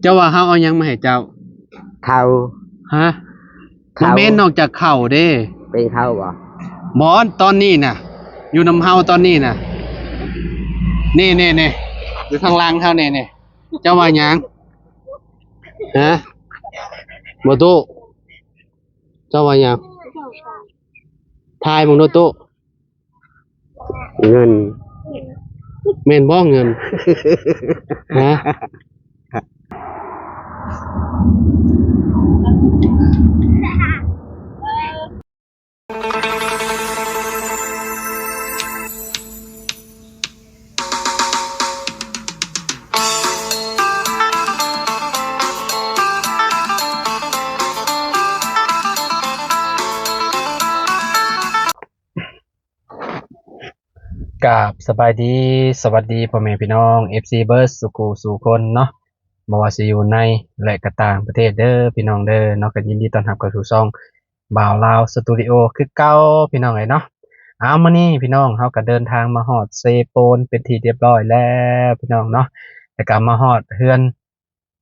ເຈົ້າວ່າເຮົາເອົາຫຍັງມາໃຫ້ເຈົ້າ? ເຂົ້າ. ຮະ? ເຂົ້າ. ບໍ່ແມ່ນນອກຈາກເຂົ້າເດ້. ເປັນເຂົ້າບໍ່? ບໍ່, ຕອນນີ້ນະ ຢູ່ນຳເຮົາຕອນນີ້ນະ. ນີ້ໆໆ ຢູ່ທາງຫຼັງເຮົານີ້ໆ. ເຈົ້າວ່າຫຍັງ? ຮະ? ບໍ່ຕູ້. ເຈົ້າວ່າຫຍັງ? ທາຍເບິ່ງດູຕູ້. ເງິນ. ແມ່ນບໍ່ເງິນ? ຮະ? ກາບສະບາຍດີ ສະຫວັດດີພໍ່ແມ່ພີ່ນ້ອງ ເອັຟຊີ ເບິດສູ່ຄູ່ສູ່ຄົນເນາະ, ບໍ່ວ່າຊິຢູ່ໃນ ແລະ ກະຕ່າງປະເທດເດີພີ່ນ້ອງເດີເນາະ. ກໍຍິນດີຕ້ອນຮັບເຂົ້າສູ່ຊ່ອງ ບ່າວລາວສະຕູດິໂອຄືເກົ່າພີ່ນ້ອງເອີຍເນາະ. ເອົາ ມື້ນີ້ພີ່ນ້ອງ ເຮົາກໍເດີນທາງມາຮອດເຊໂປນເປັນທີ່ລຽບຮ້ອຍແລ້ວພີ່ນ້ອງເນາະ, ແລ້ວກໍມາຮອດເຮືອນ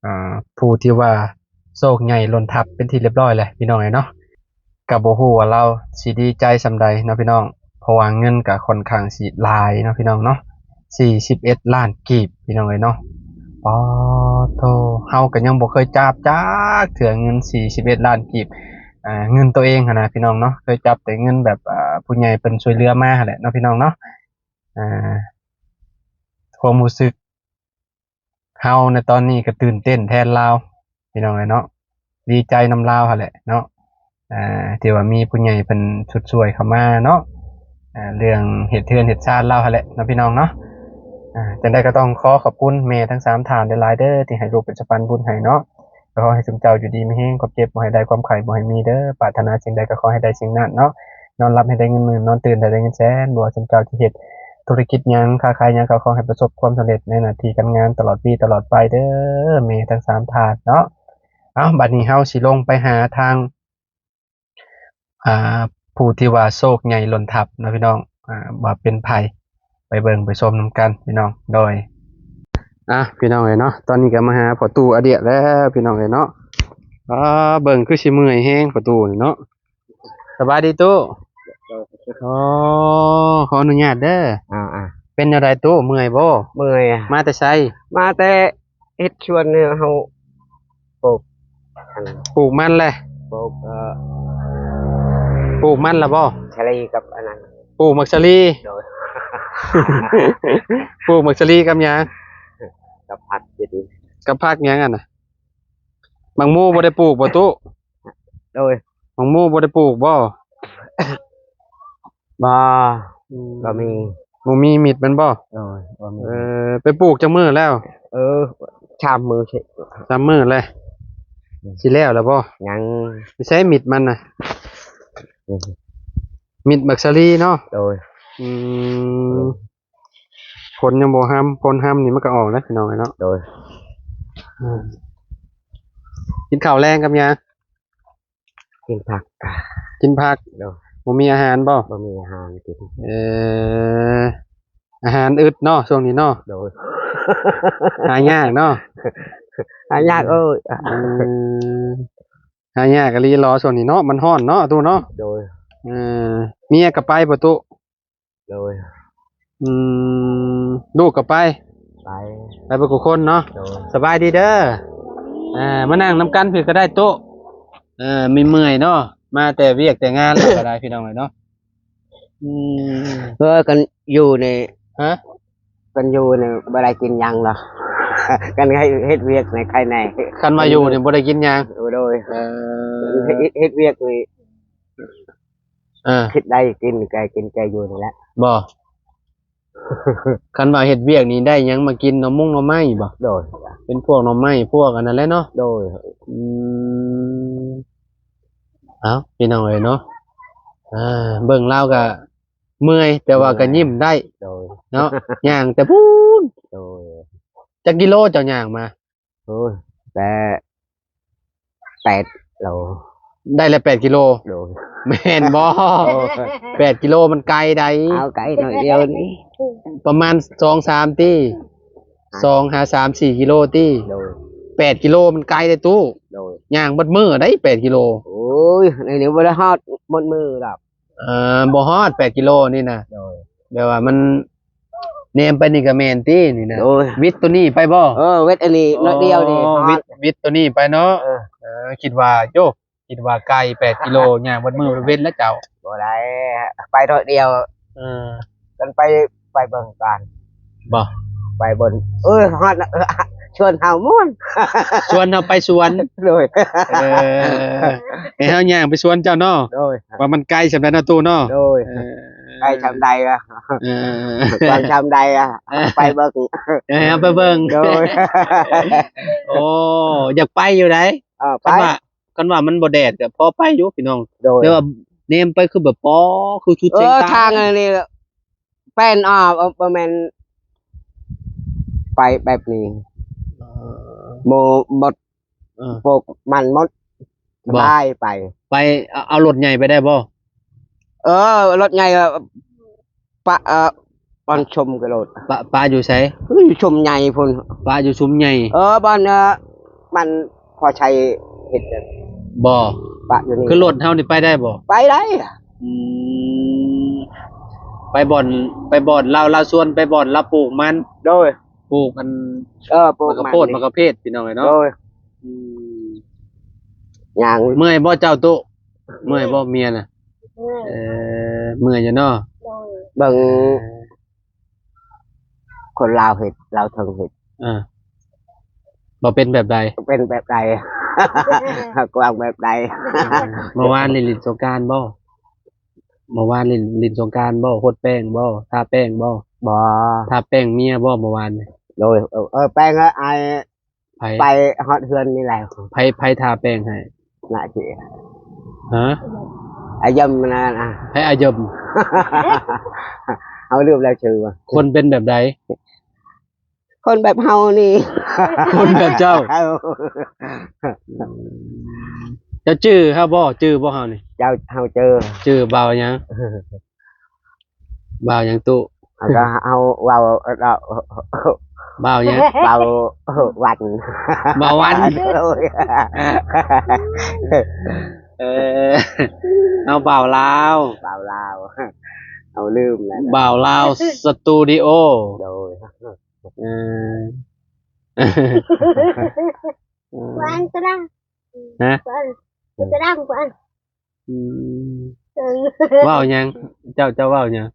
ອ່າ ຜູ້ທີ່ວ່າໂຊກໃຫຍ່ລົ້ນທັບເປັນທີ່ລຽບຮ້ອຍແລ້ວພີ່ນ້ອງເອີຍເນາະ. ກໍບໍ່ຮູ້ວ່າລາວຊິດີໃຈສ່ຳໃດເນາະພີ່ນ້ອງ, ເພາະວ່າເງິນກໍຂ້ອນຂ້າງຊິຫຼາຍເນາະພີ່ນ້ອງເນາະ, ສີ່ສິບເອັດລ້ານກີບພີ່ນ້ອງເອີຍເນາະ. ປາໂທ ເຮົາກໍຍັງບໍ່ເຄີຍຈັບຈັກເທື່ອເງິນສີ່ສິບເອັດລ້ານກີບ, ອ່າ ເງິນໂຕເອງຫັ້ນນະພີ່ນ້ອງເນາະ, ເຄີຍຈັບແຕ່ເງິນແບບ ອ່າ ຜູ້ໃຫຍ່ເພິ່ນຊ່ວຍເຫຼືອມາຫັ້ນແຫຼະເນາະພີ່ນ້ອງເນາະ. ອ່າ ຄວາມຮູ້ສຶກ ເຮົາໃນຕອນນີ້ກໍຕື່ນເຕັ້ນແທນລາວພີ່ນ້ອງເອີຍເນາະ, ດີໃຈນຳລາວຫັ້ນແຫຼະເນາະ, ອ່າ ທີ່ວ່າມີຜູ້ໃຫຍ່ເພິ່ນຊົດຊ່ວຍເຂົ້າມາເນາະ, ອ່າ ເລື່ອງເຮັດເຮືອນເຮັດຊານລາວຫັ້ນແຫຼະເນາະພີ່ນ້ອງເນາະ. ອ່າ ຈັ່ງໃດກໍຕ້ອງຂໍຂອບຄຸນແມ່ທັງສາມທ່ານຫຼາຍໆເດີ ທີ່ໃຫ້ລູກເປັນສະພານບຸນໃຫ້ເນາະ. ກໍຂໍໃຫ້ຊຸມເຈົ້າຢູ່ດີມີແຮງ, ຄວາມເຈັບບໍ່ໃຫ້ໄດ້, ຄວາມໄຂ້ບໍ່ໃຫ້ມີເດີ. ປາດຖະໜາສິ່ງໃດກໍຂໍໃຫ້ໄດ້ສິ່ງນັ້ນເນາະ. ນອນຫຼັບໃຫ້ໄດ້ເງິນໝື່ນ, ນອນຕື່ນໃຫ້ໄດ້ເງິນແສນ. ບໍ່ວ່າຊຸມເຈົ້າຊິເຮັດທຸລະກິດຫຍັງ, ຄ້າຂາຍຫຍັງ, ກໍຂໍໃຫ້ປະສົບຄວາມສຳເລັດໃນໜ້າທີ່ການງານຕະຫຼອດປີຕະຫຼອດໄປເດີ ແມ່ທັງສາມທ່ານເນາະ. ເອົາ ບັດນີ້ເຮົາຊິລົງໄປຫາທາງ ອ່າ ຜູ້ທີ່ວ່າໂຊກໃຫຍ່ລົ້ນທັບເນາະພີ່ນ້ອງ, ອ່າ ວ່າເປັນໃຜ ໄປເບິ່ງໄປຊົມນຳກັນພີ່ນ້ອງ. ໂດຍ ອ່ະ ພີ່ນ້ອງເອີຍເນາະ, ຕອນນີ້ກໍມາຫາພໍ່ຕູ້ອາດຽແລ້ວພີ່ນ້ອງເອີຍເນາະ. ອ່າ ເບິ່ງຄືຊິເມື່ອຍແຮງພໍ່ຕູ້ນີ້ເນາະ. ສະບາຍດີຕູ້. ໂອ້ ຂໍອະນຸຍາດເດີ. ອ່າໆ ເປັນແນວໃດຕູ້ ເມື່ອຍບໍ່? ເມື່ອຍ. ມາແຕ່ໃສ? ມາແຕ່ ເຮັດສວນນີ້ເຮົາປູກ ອັນ ປູກມັນແຫຼະ ປູກ ເອີ ປູກມັນລະບໍ່? ສາລີກັບອັນນັ້ນ ປູກໝາກສາລີ. ໂດຍ ປູກໝາກສາລີກັບຫຍັງ? ກັບຜັກ ກັບຜັກຫຍັງຫັ້ນນະ? ໝາກໂມບໍ່ໄດ້ປູກບໍ່ຕູ້? ໂດຍ ໝາກໂມບໍ່ໄດ້ປູກບໍ່? ບໍ່ ອືມ ບໍ່ມີ ບໍ່ມີມິດມັນບໍ່? ໂດຍ ບໍ່ມີ. ເອີ ໄປປູກຈັກມື້ແລ້ວ? ເອີ ສາມມື້ ສາມມື້ແລ້ວ. ອືມ ຊິແລ້ວແລ້ວບໍ່? ຍັງ. ຢູ່ໃສມິດມັນນະ? ອືມ ມິດໝາກສາລີເນາະ? ໂດຍ. ອືມ ເອີ ຝົນຍັງບໍ່ຮຳ ຝົນຮຳນີ້ມັນກໍອອກແລ້ວພີ່ນ້ອງເອີຍເນາະ. ໂດຍ. ອືມ ກິນເຂົ້າແລງກັບຫຍັງ? ກິນຜັກ ກິນຜັກ. ໂດຍ. ບໍ່ມີອາຫານບໍ່? ບໍ່ມີອາຫານກິນ. ເອີ ອາຫານອຶດເນາະຊ່ວງນີ້ເນາະ. ໂດຍ. ຫາຍາກເນາະ. ຫາຍາກເອີຍ. ອືມ ຫາຍາກອີ່ຫຼີເນາະຊ່ວງນີ້ເນາະ, ມັນຮ້ອນເນາະຕູ້ເນາະ. ໂດຍ. ເອີ ເມຍກໍໄປບໍ່ຕູ້? ໂດຍ. ອືມ ລູກກໍໄປ? ໄປ ໄປເບິດທຸກຄົນເນາະ. ໂດຍ. ສະບາຍດີເດີ. ອ່າ ມານັ່ງນຳກັນພີ້ກໍໄດ້ຕູ້. ເອີ ເມື່ອຍໆເນາະ ມາແຕ່ວຽກແຕ່ງານແລ້ວກໍໄດ້ ພີ່ນ້ອງເອີຍເນາະ. ອືມ ເອີ ກັນຢູ່ນີ້ ຮະ? ກັນຢູ່ນີ້ບໍ່ໄດ້ກິນຫຍັງດອກ ກັນໃຫ້ເຮັດວຽກໃນໄຄແນ່. ຄັນວ່າຢູ່ນີ້ບໍ່ໄດ້ກິນຫຍັງ? ໂດຍ. ເອີ ເຮັດ ເຮັດວຽກນີ້ ເອີ ຄິດໄດ້ກິນ ແກກິນແກຢູ່ນີ້ແຫຼະ. ບໍ່ ຄັນວ່າເຮັດວຽກນີ້ໄດ້ຫຍັງມາກິນ? ໜໍ່ມົງໜໍ່ໄມ້ບໍ່? ໂດຍ. ເປັນພວກໜໍ່ໄມ້ ພວກອັນນັ້ນແຫຼະເນາະ. ໂດຍ. ອືມ ເອົ້າ ພີ່ນ້ອງເອີຍເນາະ, ເບິ່ງລາວກະເມື່ອຍ ແຕ່ວ່າກະຍິ້ມໄດ້. ໂດຍ. ເນາະ ຍ່າງແຕ່ພຸ້ນ. ໂດຍ. ຈັກກິໂລເຈົ້າຍ່າງມາ? ໂອ້ຍ ແຕ່ແປດໂລ. ໄດ້ແລ້ວແປດກິໂລ. ໂດຍ. ແມ່ນບໍ່? ໂອ້ຍ ແປດກິໂລມັນໄກໃດ໋. ເອົາ ໄກໜ້ອຍດຽວນີ້ ປະມານສອງສາມຕິ ສອງຫາສາມສີ່ກິໂລຕິ. ໂດຍ. ແປດກິໂລມັນໄກເດ້ຕູ້. ໂດຍ ຍ່າງເບິດມື້ໄດ໋ແປດກິໂລ. ໂອ້ຍ ອັນນີ້ບໍ່ໄດ້ຮອດເບິດມື້ດອກ. ເອີ ບໍ່ຮອດແປດກິໂລນີ້ນະ. ໂດຍ ແບບວ່າມັນແນມໄປນີ້ກໍແມ່ນຕິນີ້ນະ. ໂດຍ ວິດໂຕນີ້ໄປບໍ່? ເອີ ວິດອັນນີ້ໜ້ອຍດຽວນີ້. ອໍ ຮອດ ວິດ ວິດໂຕນີ້ໄປເນາະ. ເອີ ເອີ ຄິດວ່າ ໂຢ ຄິດວ່າໄກແປດກິໂລ ຍ່າງເບິດມື້ເວັນແລ້ວເຈົ້າ. ບໍ່ໄດ້ ໄປເທື່ອດຽວ. ເອີ ກັນໄປ ໄປເບິ່ງກ່ອນ. ບໍ່ ໄປເບິ່ງ ເອີ ຮອດ ຊວນເຮົາມ່ວນ ຊວນເຮົາໄປສວນ. ໂດຍ ເອີ ໃຫ້ເຮົາຍ່າງໄປສວນເຈົ້າເນາະ. ໂດຍ ວ່າມັນໄກສ່ຳໃດເນາະຕູ້ເນາະ. ໂດຍ ເອີ ໄກສ່ຳໃດລະ. ເອີ ກວ້າງສ່ຳໃດລະ ໄປເບິ່ງ. ເອີ ເຮົາໄປເບິ່ງ. ໂດຍ ໂອ້ ຢາກໄປຢູ່ໃດ໋. ເອີ ໄປ ຄັນວ່າ ຄັນວ່າມັນບໍ່ແດດກໍພໍໄປຢູ່ພີ່ນ້ອງ. ໂດຍ ແຕ່ວ່າແນມໄປຄືແບບ ປໍ ຄືສຸດແສງຕາ. ເອີ ທາງອັນນີ້ແປນ ອາ ບໍ່ແມ່ນໄປແບບນີ້. ເອີ ໝົດ ເອີ ປູກມັນໝົດ. ສະບາຍໄປ ໄປ ເອົາ ເອົາລົດໃຫຍ່ໄປໄດ້ບໍ່? ເອີ ລົດໃຫຍ່ ປະ ເອີ ບ່ອນຊຸມກະໂລດ. ປະ ປະຢູ່ໃສ? ຢູ່ຊຸມໃຫຍ່ພຸ້ນ. ປະຢູ່ຊຸມໃຫຍ່. ເອີ ບ່ອນ ເອີ ມັນພໍໃຊ້ເຮັດ. ບໍ່ ປະຢູ່ນີ້. ຄືລົດເຮົານີ້ໄປໄດ້ບໍ່? ໄປໄດ້. ອືມ ໄປບ່ອນ ໄປບ່ອນລາວ ລາວຊວນໄປບ່ອນລາວປູກມັນ. ໂດຍ ປູກອັນ ເອີ ປູກມັນ ໝາກກະໂພດ ໝາກກະເພດ ພີ່ນ້ອງເອີຍເນາະ. ໂດຍ ອືມ ຍ່າງ. ເມື່ອຍບໍ່ເຈົ້າຕຸ? ເມື່ອຍບໍ່ເມຍນະ? ເມື່ອຍ ເອີ ເມື່ອຍຢູ່ເນາະ. ໂດຍ ເບິ່ງ ເອີ ຄົນລາວເຮັດ ລາວເທິງເຮັດ. ເອີ ບໍ່ເປັນແບບໃດ? ເປັນແບບໃດ? ກວ້າງແບບໃດ? ເມື່ອວານນີ້ຫຼິ້ນສົງການບໍ່? ເມື່ອວານຫຼິ້ນ ຫຼິ້ນສົງການບໍ່? ຫົດແປ້ງບໍ່? ທາແປ້ງບໍ່? ບໍ່ ທາແປ້ງເມຍບໍ່ເມື່ອວານນີ້? ໂດຍ ເອີ ເອີ ແປ້ງ ເອີ ໄອ້ ໃຜ? ໄປຮອດເຮືອນນີ້ແຫຼະ. ໃຜ ໃຜທາແປ້ງໃຫ້? ນະຊິ ຮະ? ອາຍົມນະ ນະ ໃຜອາຍົມ? ເຮົາລືມແລ້ວຊື່ວ່າ ຄົນເປັນແບບໃດ? ຄົນແບບເຮົານີ້. ຄົນແບບເຈົ້າ? ເຮົາ ເຈົ້າຈື່ເຮົາບໍ່? ຈື່ບໍ່ເຮົານີ້? ເຈົ້າ ເຮົາຈື່. ຈື່ບ່າວຫຍັງ? ບ່າວຫຍັງຕຸ? ເຮົາກໍເຮົາເວົ້າ ເອີ ບ່າວຫຍັງ? ບ່າວວັນ. ບ່າວວັນ. ໂດຍ ເອີ ເຮົາບ່າວລາວ. ບ່າວລາວ ເຮົາລືມແລ້ວ. ບ່າວລາວສະຕູດິໂອ. ໂດຍ ເອີ ວານຕະລາງ. ຮະ? ວານຕະລາງ ວານ. ອືມ ເອີ ເວົ້າຫຍັງ? ເຈົ້າ ເຈົ້າເວົ້າຫຍັງ?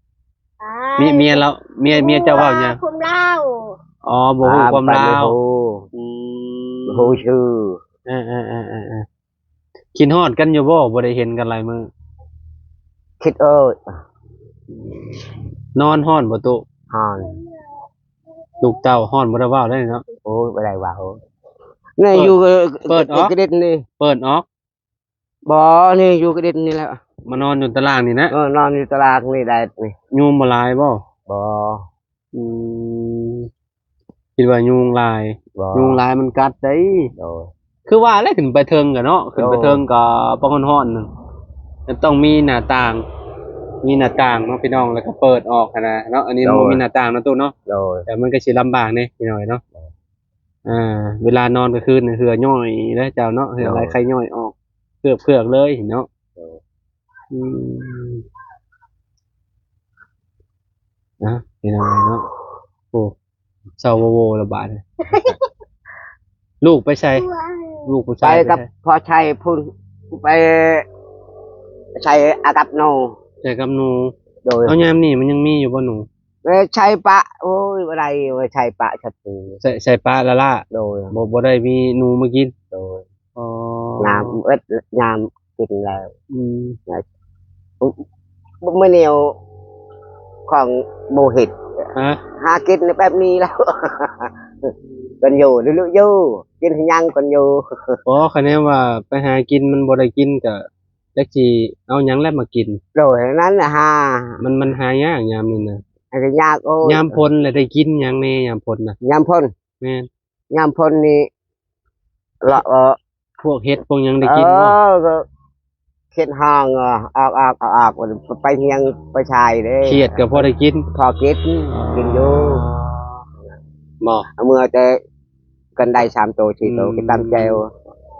ເມຍ ເມຍລາວ ເມຍ ເມຍເຈົ້າເວົ້າຫຍັງ? ຄວາມລາວ. ອໍ ບໍ່ຮູ້ຄວາມລາວ. ອືມ ບໍ່ຮູ້ຊື່. ເອີ ເອີ ເອີ ເອີ ເອີ ຄິດຮອດກັນຢູ່ບໍ່? ບໍ່ໄດ້ເຫັນກັນຫຼາຍມື້. ຄິດເອີຍ. ນອນຮ້ອນບໍ່ຕຸ? ຮ້ອນ. ລູກເຕົ້າຮ້ອນບໍ່ໄດ້ເວົ້າໄດ້ເນາະ. ໂອ້ຍ ບໍ່ໄດ້ເວົ້າ. ນີ້ຢູ່ ເປີດອອກ ກະດິດນີ້ ເປີດອອກ. ບໍ່ ນີ້ຢູ່ກະດິດນີ້ແຫຼະ. ມານອນຢູ່ຕາລ່າງນີ້ນະ? ເອີ ນອນຢູ່ຕາລ່າງນີ້ແຫຼະນີ້. ຍຸງບໍ່ຫຼາຍບໍ່? ບໍ່. ອືມ ຄິດວ່າຍຸງຫຼາຍ. ບໍ່ ຍຸງຫຼາຍມັນກັດໄດ໋. ໂດຍ ຄືວ່າແຫຼະ ຂຶ້ນໄປເທິງກະເນາະ ຂຶ້ນໄປເທິງກະປະຮ້ອນໆ ມັນຕ້ອງມີໜ້າຕ່າງ ມີໜ້າຕ່າງເນາະພີ່ນ້ອງ ແລ້ວກະເປີດອອກຫັ້ນນະເນາະ. ອັນນີ້ມັນບໍ່ມີໜ້າຕ່າງເນາະຕູ້ເນາະ. ໂດຍ ແຕ່ມັນກະຊິລຳບາກແດ່ພີ່ນ້ອງເນາະ. ອ່າ ເວລານອນກາງຄືນເຫື່ອຍ້ອຍເດ້ເຈົ້າເນາະ ເຫື່ອໄຫຼໄຄຍ້ອຍອອກເຜືອກໆເລີຍເນາະ. ອືມ ອ່ະ ພີ່ນ້ອງເນາະ. ໂອ້ ເສົ້າໂວໂວລະບາດ. ລູກໄປໃສ? ລູກຜູ້ຊາຍໄປກັບພໍ່ໄຊພຸ້ນ ໄປໃສ່ອາກັບໜູ. ໃສ່ກັບໜູ. ໂດຍ ເອົາຍາມນີ້ມັນຍັງມີຢູ່ບໍ່ໜູ? ໄປໃສ່ປະ ໂອ້ຍ ບໍ່ໄດ້ ໄປໃສ່ປະສັດປູ. ໃສ່ ໃສ່ປະລະລະ. ໂດຍ ບໍ່ ບໍ່ໄດ້ມີໜູມາກິນ. ໂດຍ ອໍ ຍາມເອີດ ຍາມກິນແລ້ວ. ອືມ ມື້ນີ້ຂອງບໍ່ເຮັດ. ຮະ? ຫາກິນແບບນີ້ແລ້ວ ກັນຢູ່ ຫຼື ຢູ່ ກິນຫຍັງກັນຢູ່. ອໍ ຄະແນນວ່າໄປຫາກິນມັນບໍ່ໄດ້ກິນ ກະຈັກຊິເອົາຫຍັງແລ້ວມາກິນ. ໂດຍ ນັ້ນນະຫາ ມັນ ມັນຫາຍາກຍາມນີ້ນະ. ຫາຍາກ. ໂອ້ຍ ຍາມຝົນລະໄດ້ກິນຫຍັງແດ່ຍາມຝົນນະ? ຍາມຝົນ. ແມ່ນ ຍາມຝົນນີ້ ລະ ເອີ ພວກເຫັດພວກຫຍັງໄດ້ກິນບໍ່? ເອີ ກໍເຫັດຫາງ ອອກ ອອກ ອອກ ໄປຮຽງໄປຊາຍເດ້. ຂຽດກໍພໍໄດ້ກິນ? ພໍກິນ. ອໍ ກິນຢູ່. ບໍ່ ເອົາເມືອແຕ່ ກັນໄດ້ສາມໂຕສີ່ໂຕ ອືມ ກໍຕຳແຈ່ວ.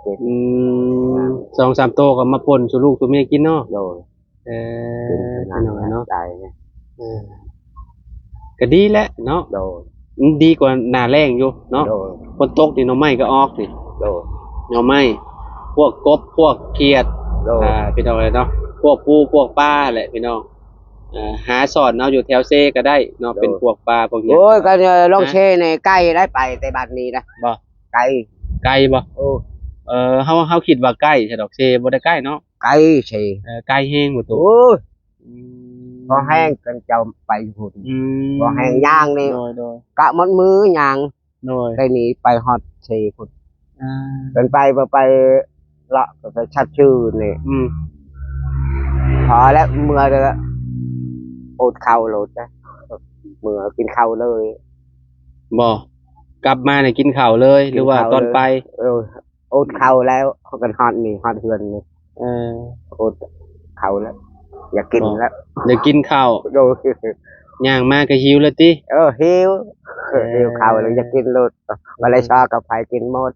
ອືມ ສອງສາມໂຕກໍມາປົ່ນສູ່ລູກສູ່ເມຍກິນເນາະ. ໂດຍ. ເອີ ເປັນ ພີ່ນ້ອງເນາະ ໄດ້ ເອີ ກໍດີແຫຼະເນາະ. ໂດຍ. ມັນດີກວ່າໜ້າແລ້ງຢູ່ເນາະ. ໂດຍ. ຝົນຕົກນີ້ໜໍ່ໄມ້ກໍອອກນີ້. ໂດຍ. ໜໍ່ໄມ້ ພວກກົບ ພວກຂຽດ. ໂດຍ. ອ່າ ພີ່ນ້ອງເອີຍເນາະ ພວກປູພວກປາແຫຼະພີ່ນ້ອງ. ເອີ ຫາຊ່ອນເອົາຢູ່ແຖວເຊກໍໄດ້ເນາະ. ໂດຍ. ເປັນພວກປາພວກຫຍັງ. ໂອ້ຍ ກໍ ເອີ ລົງເຊນີ້ໄກໄດ້ ໄປແຕ່ບ້ານນີ້ນະ. ບໍ່? ໄກ. ໄກບໍ່? ໂອ້. ເອີ ເຮົາ ເຮົາຄິດວ່າໃກ້ຊະດອກ ເຊບໍ່ໄດ້ໃກ້ເນາະ. ໄກເຊ. ເອີ ໄກແຮງບໍ່ຕູ້? ໂອ້ຍ ອືມ ພໍແຮງກັນເຈົ້າໄປພຸ້ນ. ອືມ ພໍແຮງຍ່າງນີ້. ໂດຍ ໂດຍ. ກະໝົດມື້ຍ່າງ. ໂດຍ. ໄດ້ໜີໄປຮອດເຊພຸ້ນ. ອ່າ ເປັນໄປບໍ່ໄປ ເລາະໄປຊັດຊື່ນີ້. ອືມ ພໍແລ້ວ ເມືອເດີ ອົດເຂົ້າໂລດ ເມືອກິນເຂົ້າເລີຍ. ບໍ່ ກັບມານີ້ກິນເຂົ້າເລີຍ ກິນເຂົ້າເລີຍ ຫຼືວ່າຕອນໄປ? ເອີ ອົດເຂົ້າແລ້ວ ເຂົາກໍຮອດນີ້ ຮອດເຮືອນນີ້. ເອີ ອົດເຂົ້າແລ້ວ ຢາກກິນແລ້ວ. ຢາກກິນເຂົ້າ. ໂດຍ. ຍ່າງມາກໍຫິວແລ້ວຕິ? ເອີ ຫິວ. ເອີ ຫິວເຂົ້າແລ້ວ ຢາກກິນໂລດ. ບໍ່ໄດ້ຊອກັບໃຜ ກິນໝົດ.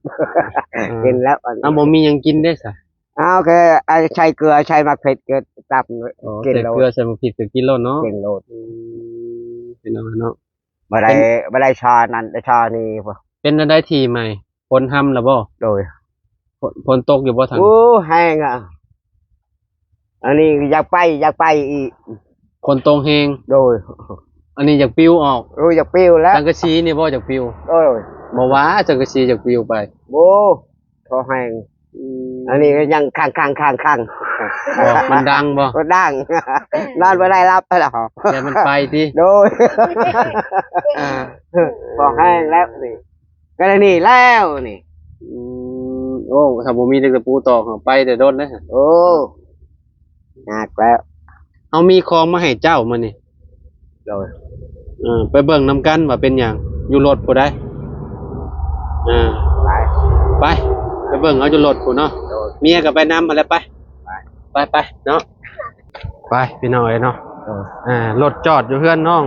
ເອີ ກິນແລ້ວ. ເອົາ ບໍ່ມີຫຍັງກິນເດ້ຊະ? ເອົາ ກໍໃສ່ເກືອ ໃສ່ໝາກເຜັດ ກໍຕຳ ອໍ ກິນໂລດ. ໃສ່ເກືອ ໃສ່ໝາກເຜັດ ກໍກິນໂລດເນາະ. ກິນໂລດ. ອືມ ພີ່ນ້ອງເນາະ. ບໍ່ໄດ້ ເປັນ ບໍ່ໄດ້ຊານັ້ນ ໄດ້ຊານີ້. ເປັນແນວໃດທີ່ໃໝ່? ຝົນຮຳລະບໍ່? ໂດຍ. ຝົນ ຝົນຕົກຢູ່ບໍ່ທາງ? ໂອ້ ແຮງອະ. ອັນນີ້ຢາກໄປ ຢາກໄປອີກ. ຝົນຕົກແຮງ? ໂດຍ. ອັນນີ້ຢາກປິວອອກ? ໂດຍ ຢາກປິວແລ້ວ. ສັງກະສີນີ້ບໍ່ຢາກປິວ? ໂດຍ. ບໍ່ວ່າສັງກະສີຢາກປິວໄປ. ໂອ້ ພໍແຮງ. ອືມ ອັນນີ້ກໍຍັງຄ້າງໆໆໆ. ອໍ ມັນດັງບໍ່? ມັນດັງ. ນອນບໍ່ໄດ້ ຫຼັບໄປແລ້ວ. ແຕ່ມັນໄປຕິ? ໂດຍ. ອ່າ ພໍແຮງແລ້ວນີ້ ກໍໄດ້ນີ້ແລ້ວນີ້. ອືມ ໂອ້ ຖ້າບໍ່ມີເຫຼັກຕະປູຕອກ ໄປແຕ່ດົນເດ້. ໂອ້ ຍາກແລ້ວ. ເຮົາມີຂອງມາໃຫ້ເຈົ້າມື້ນີ້. ໂດຍ. ເອີ ໄປເບິ່ງນຳກັນວ່າເປັນຫຍັງ ຢູ່ລົດຜູ້ໃດ. ເອີ ໄປ ໄປ ໄປເບິ່ງເອົາຢູ່ລົດຜູ້ເນາະ. ໂດຍ. ເມຍກໍໄປນຳຫັ້ນແຫຼະ. ໄປ ໄປ ໄປ ໄປເນາະ. ໄປ ພີ່ນ້ອງເອີຍເນາະ. ໂດຍ. ອ່າ ລົດຈອດຢູ່ເຮືອນນ້ອງ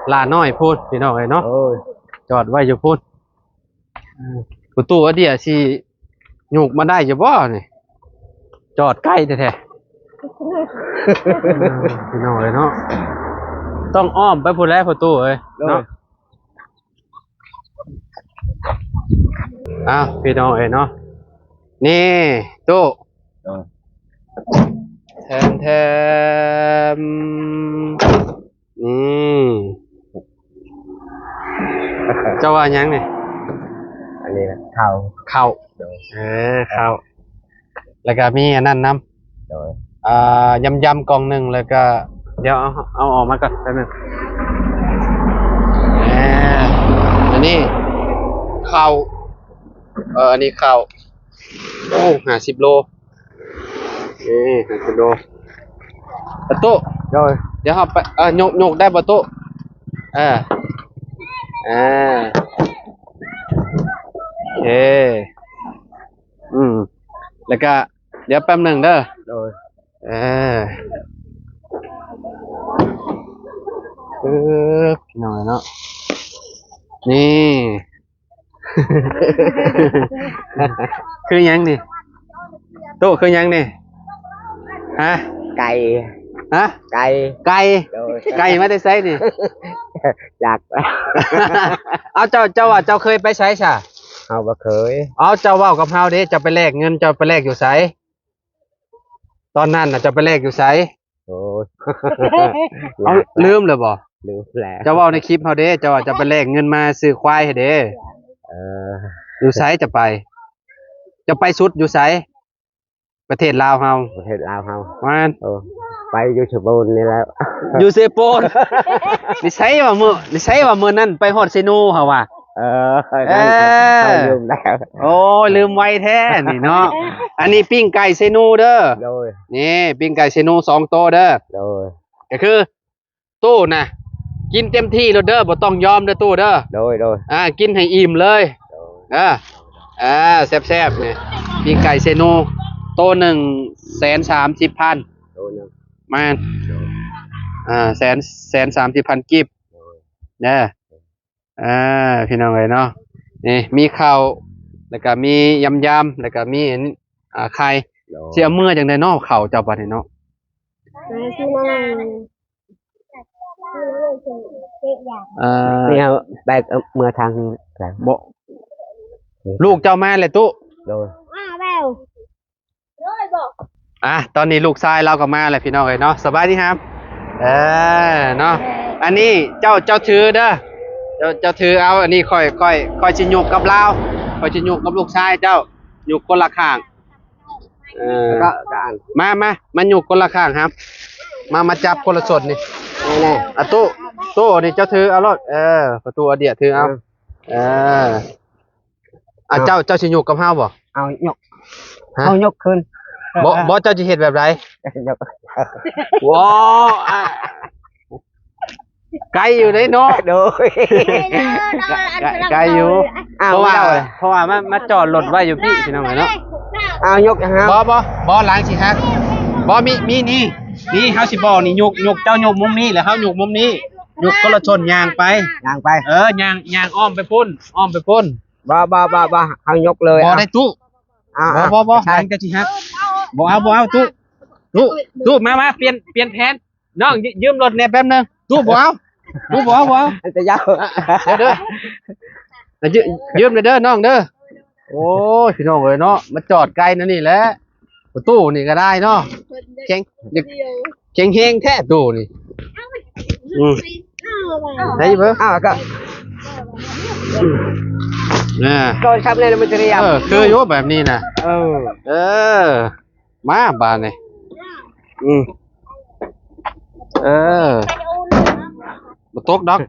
ຫຼ້ານ້ອຍພຸ້ນ ພີ່ນ້ອງເອີຍເນາະ. ໂດຍ. ຈອດໄວ້ຢູ່ພຸ້ນ. ເອີ ປະຕູອາເດຍຊິຍົກມາໄດ້ຢູ່ບໍ່ນີ້? ຈອດໃກ້ແທ້ໆ ພີ່ນ້ອງເອີຍເນາະ. ຕ້ອງອ້ອມໄປພຸ້ນແຫຼະປະຕູເອີຍເນາະ. ໂດຍ. ອ້າວ ພີ່ນ້ອງເອີຍເນາະ ນີ້ຕູ້. ໂດຍ. ແທມໆ. ນີ້ ເຈົ້າວ່າຫຍັງນີ້? ອັນນີ້ນະ ເຂົ້າ ເຂົ້າ. ໂດຍ. ເອີ ເຂົ້າ ແລ້ວກໍມີອັນນັ້ນນຳ. ໂດຍ. ອ່າ ຢຳໆກ່ອງໜຶ່ງ ແລ້ວກໍ ດຽວເອົາ ເອົາອອກມາກ່ອນແປັບໜຶ່ງ. ອ່າ ອັນນີ້ເຂົ້າ ເອີ ອັນນີ້ເຂົ້າ. ໂອ້ ຫ້າສິບໂລ ເອີ ຫ້າສິບໂລ ປະຕູ. ໂດຍ. ດຽວເຮົາໄປ ເອີ ຍົກ ຍົກໄດ້ປະຕູ. ເອີ ເອີ ໂອເຄ. ອືມ ແລ້ວກະ ດຽວແປັບໜຶ່ງເດີ. ໂດຍ. ເອີ ເອີ ພີ່ນ້ອງເນາະ ນີ້ ຄືຫຍັງນີ້? ໂຕ ຄືຫຍັງນີ້? ຮະ? ໄກ່. ຮະ? ໄກ່. ໄກ່. ໂດຍ. ໄກ່ມາແຕ່ໃສນີ້? ຈັກ. ເອົາ ເຈົ້າ ເຈົ້າວ່າເຈົ້າເຄີຍໄປໃສຊະ? ເຮົາບໍ່ເຄີຍ. ເອົາ ເຈົ້າເວົ້າກັບເຮົາເດ້ ເຈົ້າໄປແລກເງິນ ເຈົ້າໄປແລກຢູ່ໃສ? ຕອນນັ້ນນະ ເຈົ້າໄປແລກຢູ່ໃສ? ໂອ້ຍ ເອົາ ຍາກແລ້ວ ລືມແລ້ວບໍ່? ລືມແລ້ວ. ເຈົ້າເວົ້າໃນຄລິບເຮົາເດ້ ເຈົ້າວ່າເຈົ້າໄປແລກເງິນມາຊື້ຄວາຍໃຫ້ເດ້. ເອີ ຢູ່ໃສເຈົ້າໄປ? ເຈົ້າໄປສຸດຢູ່ໃສ? ປະເທດລາວເຮົາ. ປະເທດລາວເຮົາ. ແມ່ນ. ໂອ້ ໄປຢູ່ເຊໂປນນີ້ແຫຼະ. ຢູ່ເຊໂປນ. ນິໄສວ່າມື້ ນິໄສວ່າມື້ນັ້ນໄປຮອດເຊໂນເຮົາວ່າ. ເອີ ເອີ ນັ້ນກໍເຮົາລືມແລ້ວ. ໂອ້ຍ ລືມໄວແທ້ນີ້ເນາະ. ອັນນີ້ປີ້ງໄກ່ເຊໂນເດີ. ໂດຍ. ນີ້ປີ້ງໄກ່ເຊໂນສອງໂຕເດີ. ໂດຍ. ກໍຄືໂຕນະ ກິນເຕັມທີ່ໂລດເດີ ບໍ່ຕ້ອງຍອມເດີໂຕເດີ. ໂດຍ ໂດຍ. ອ່າ ກິນໃຫ້ອີ່ມເລີຍ. ໂດຍ. ເອີ ອ່າ ແຊບໆ ນີ້ ປີ້ງໄກ່ເຊໂນ ໂຕໜຶ່ງແສນສາມສິບພັນ. ໂຕໜຶ່ງ. ແມ່ນ. ໂດຍ. ອ່າ ແສນ ແສນສາມສິບພັນກີບ. ໂດຍ. ເດີ. ອ່າ ພີ່ນ້ອງເອີຍເນາະ ນີ້ມີເຂົ້າ ແລ້ວກະມີຢຳໆ ແລ້ວກະມີອັນ ອ່າ ໄຂ່. ໂດຍ ຊິເອົາເມືອຈັ່ງໃດເນາະ ເຂົ້າເຈົ້າບັດນີ້ເນາະ? ເອີ ນີ້ເຮົາແບກເອົາເມືອທາງນີ້ໄດ້ບໍ່? ລູກເຈົ້າມາແລ້ວຕຸ. ໂດຍ ອ່າ ຕອນນີ້ລູກຊາຍລາວກໍມາແລ້ວພີ່ນ້ອງເອີຍເນາະ. ສະບາຍດີຮາມ. ເອີ ເນາະ ອັນນີ້ເຈົ້າ ເຈົ້າຖືເດີ ເຈົ້າ ເຈົ້າຖືເອົາ. ອັນນີ້ຂ້ອຍ ຂ້ອຍ ຂ້ອຍຊິຍົກກັບລາວ ຂ້ອຍຊິຍົກກັບລູກຊາຍເຈົ້າ ຍົກຄົນລະຂ້າງ. ເອີ ມາ ມາ ມາຍົກຄົນລະຂ້າງຮາມ. ມາ ມາຈັບຄົນລະສົດນີ້. ນີ້ ອ່ະ ຕູ້ ຕູ້ນີ້ເຈົ້າຖືເອົາໂລດ. ເອີ ປະຕູອາເດຍຖືເອົາ. ເອີ ອ່າ ເຈົ້າ ເຈົ້າຊິຍົກກັບເຮົາບໍ່? ເອົາຍົກ ຮະ? ເຮົາຍົກຂຶ້ນ. ບໍ່ ບໍ່ ເຈົ້າຊິເຮັດແບບໃດ? ຍົກ ວ້າ ອ່າ ໄກຢູ່ເດ້ເນາະ. ໂດຍ ໄກ ໄກຢູ່. ອ້າວ ເພາະວ່າ ເຈົ້າ ເພາະວ່າມາ ມາຈອດລົດໄວ້ຢູ່ພີ້ພີ່ນ້ອງເອີຍເນາະ. ອ້າວ ຍົກຫຍັງ? ບໍ່ ບໍ່ ບໍ່ ຫຼັງຊິຫັກ. ບໍ່ ມີ ມີນີ້ ນີ້ເຮົາຊິບອກນີ້ ຍົກ ຍົກ ເຈົ້າຍົກມຸມນີ້ ແລ້ວເຮົາຍົກມຸມນີ້. ຍົກຄົນລະຊົນ ຍ່າງໄປ ຍ່າງໄປ. ເອີ ຍ່າງ ຍ່າງອ້ອມໄປພຸ້ນ ອ້ອມໄປພຸ້ນ. ບໍ່ ບໍ່ ບໍ່ ບໍ່ ເຮົາຍົກເລີຍ. ບໍ່ໄດ້ຕູ້. ອ່າ ບໍ່ ບໍ່ ບໍ່ ຫຼັງຈະຊິຫັກ. ບໍ່ເອົາ ບໍ່ເອົາຕູ້ ຕູ້ ຕູ້ ມາ ມາ ປ່ຽນ ປ່ຽນແຜນ. ນ້ອງ ຍ- ຢືມລົດແດ່ແປັບໜຶ່ງ. ຕູ້ ບໍ່ເອົາ ຕູ້ ບໍ່ເອົາ ບໍ່ເອົາ. ອັນຕະຍາວ ເດີ ຢືມ ຢືມແດ່ເດີນ້ອງເດີ. ໂອ້ຍ ພີ່ນ້ອງເອີຍເນາະ ມາຈອດໄກແນວນີ້ແຫຼະ. ປະຕູນີ້ກໍໄດ້ເນາະ ແຂງ ແຂງແຮງແທ້ຕູ້ນີ້. ອືມ ໄດ້ເບິ່ງ ອ້າວ ກໍ ອ່າ ກໍຊັບໃນມັນຈະໄດ້ ເອີ ຄືຢູ່ແບບນີ້ນະ. ເອີ ເອີ ມາບາດນີ້. ອືມ ເອີ ບໍ່ຕົກດອກ.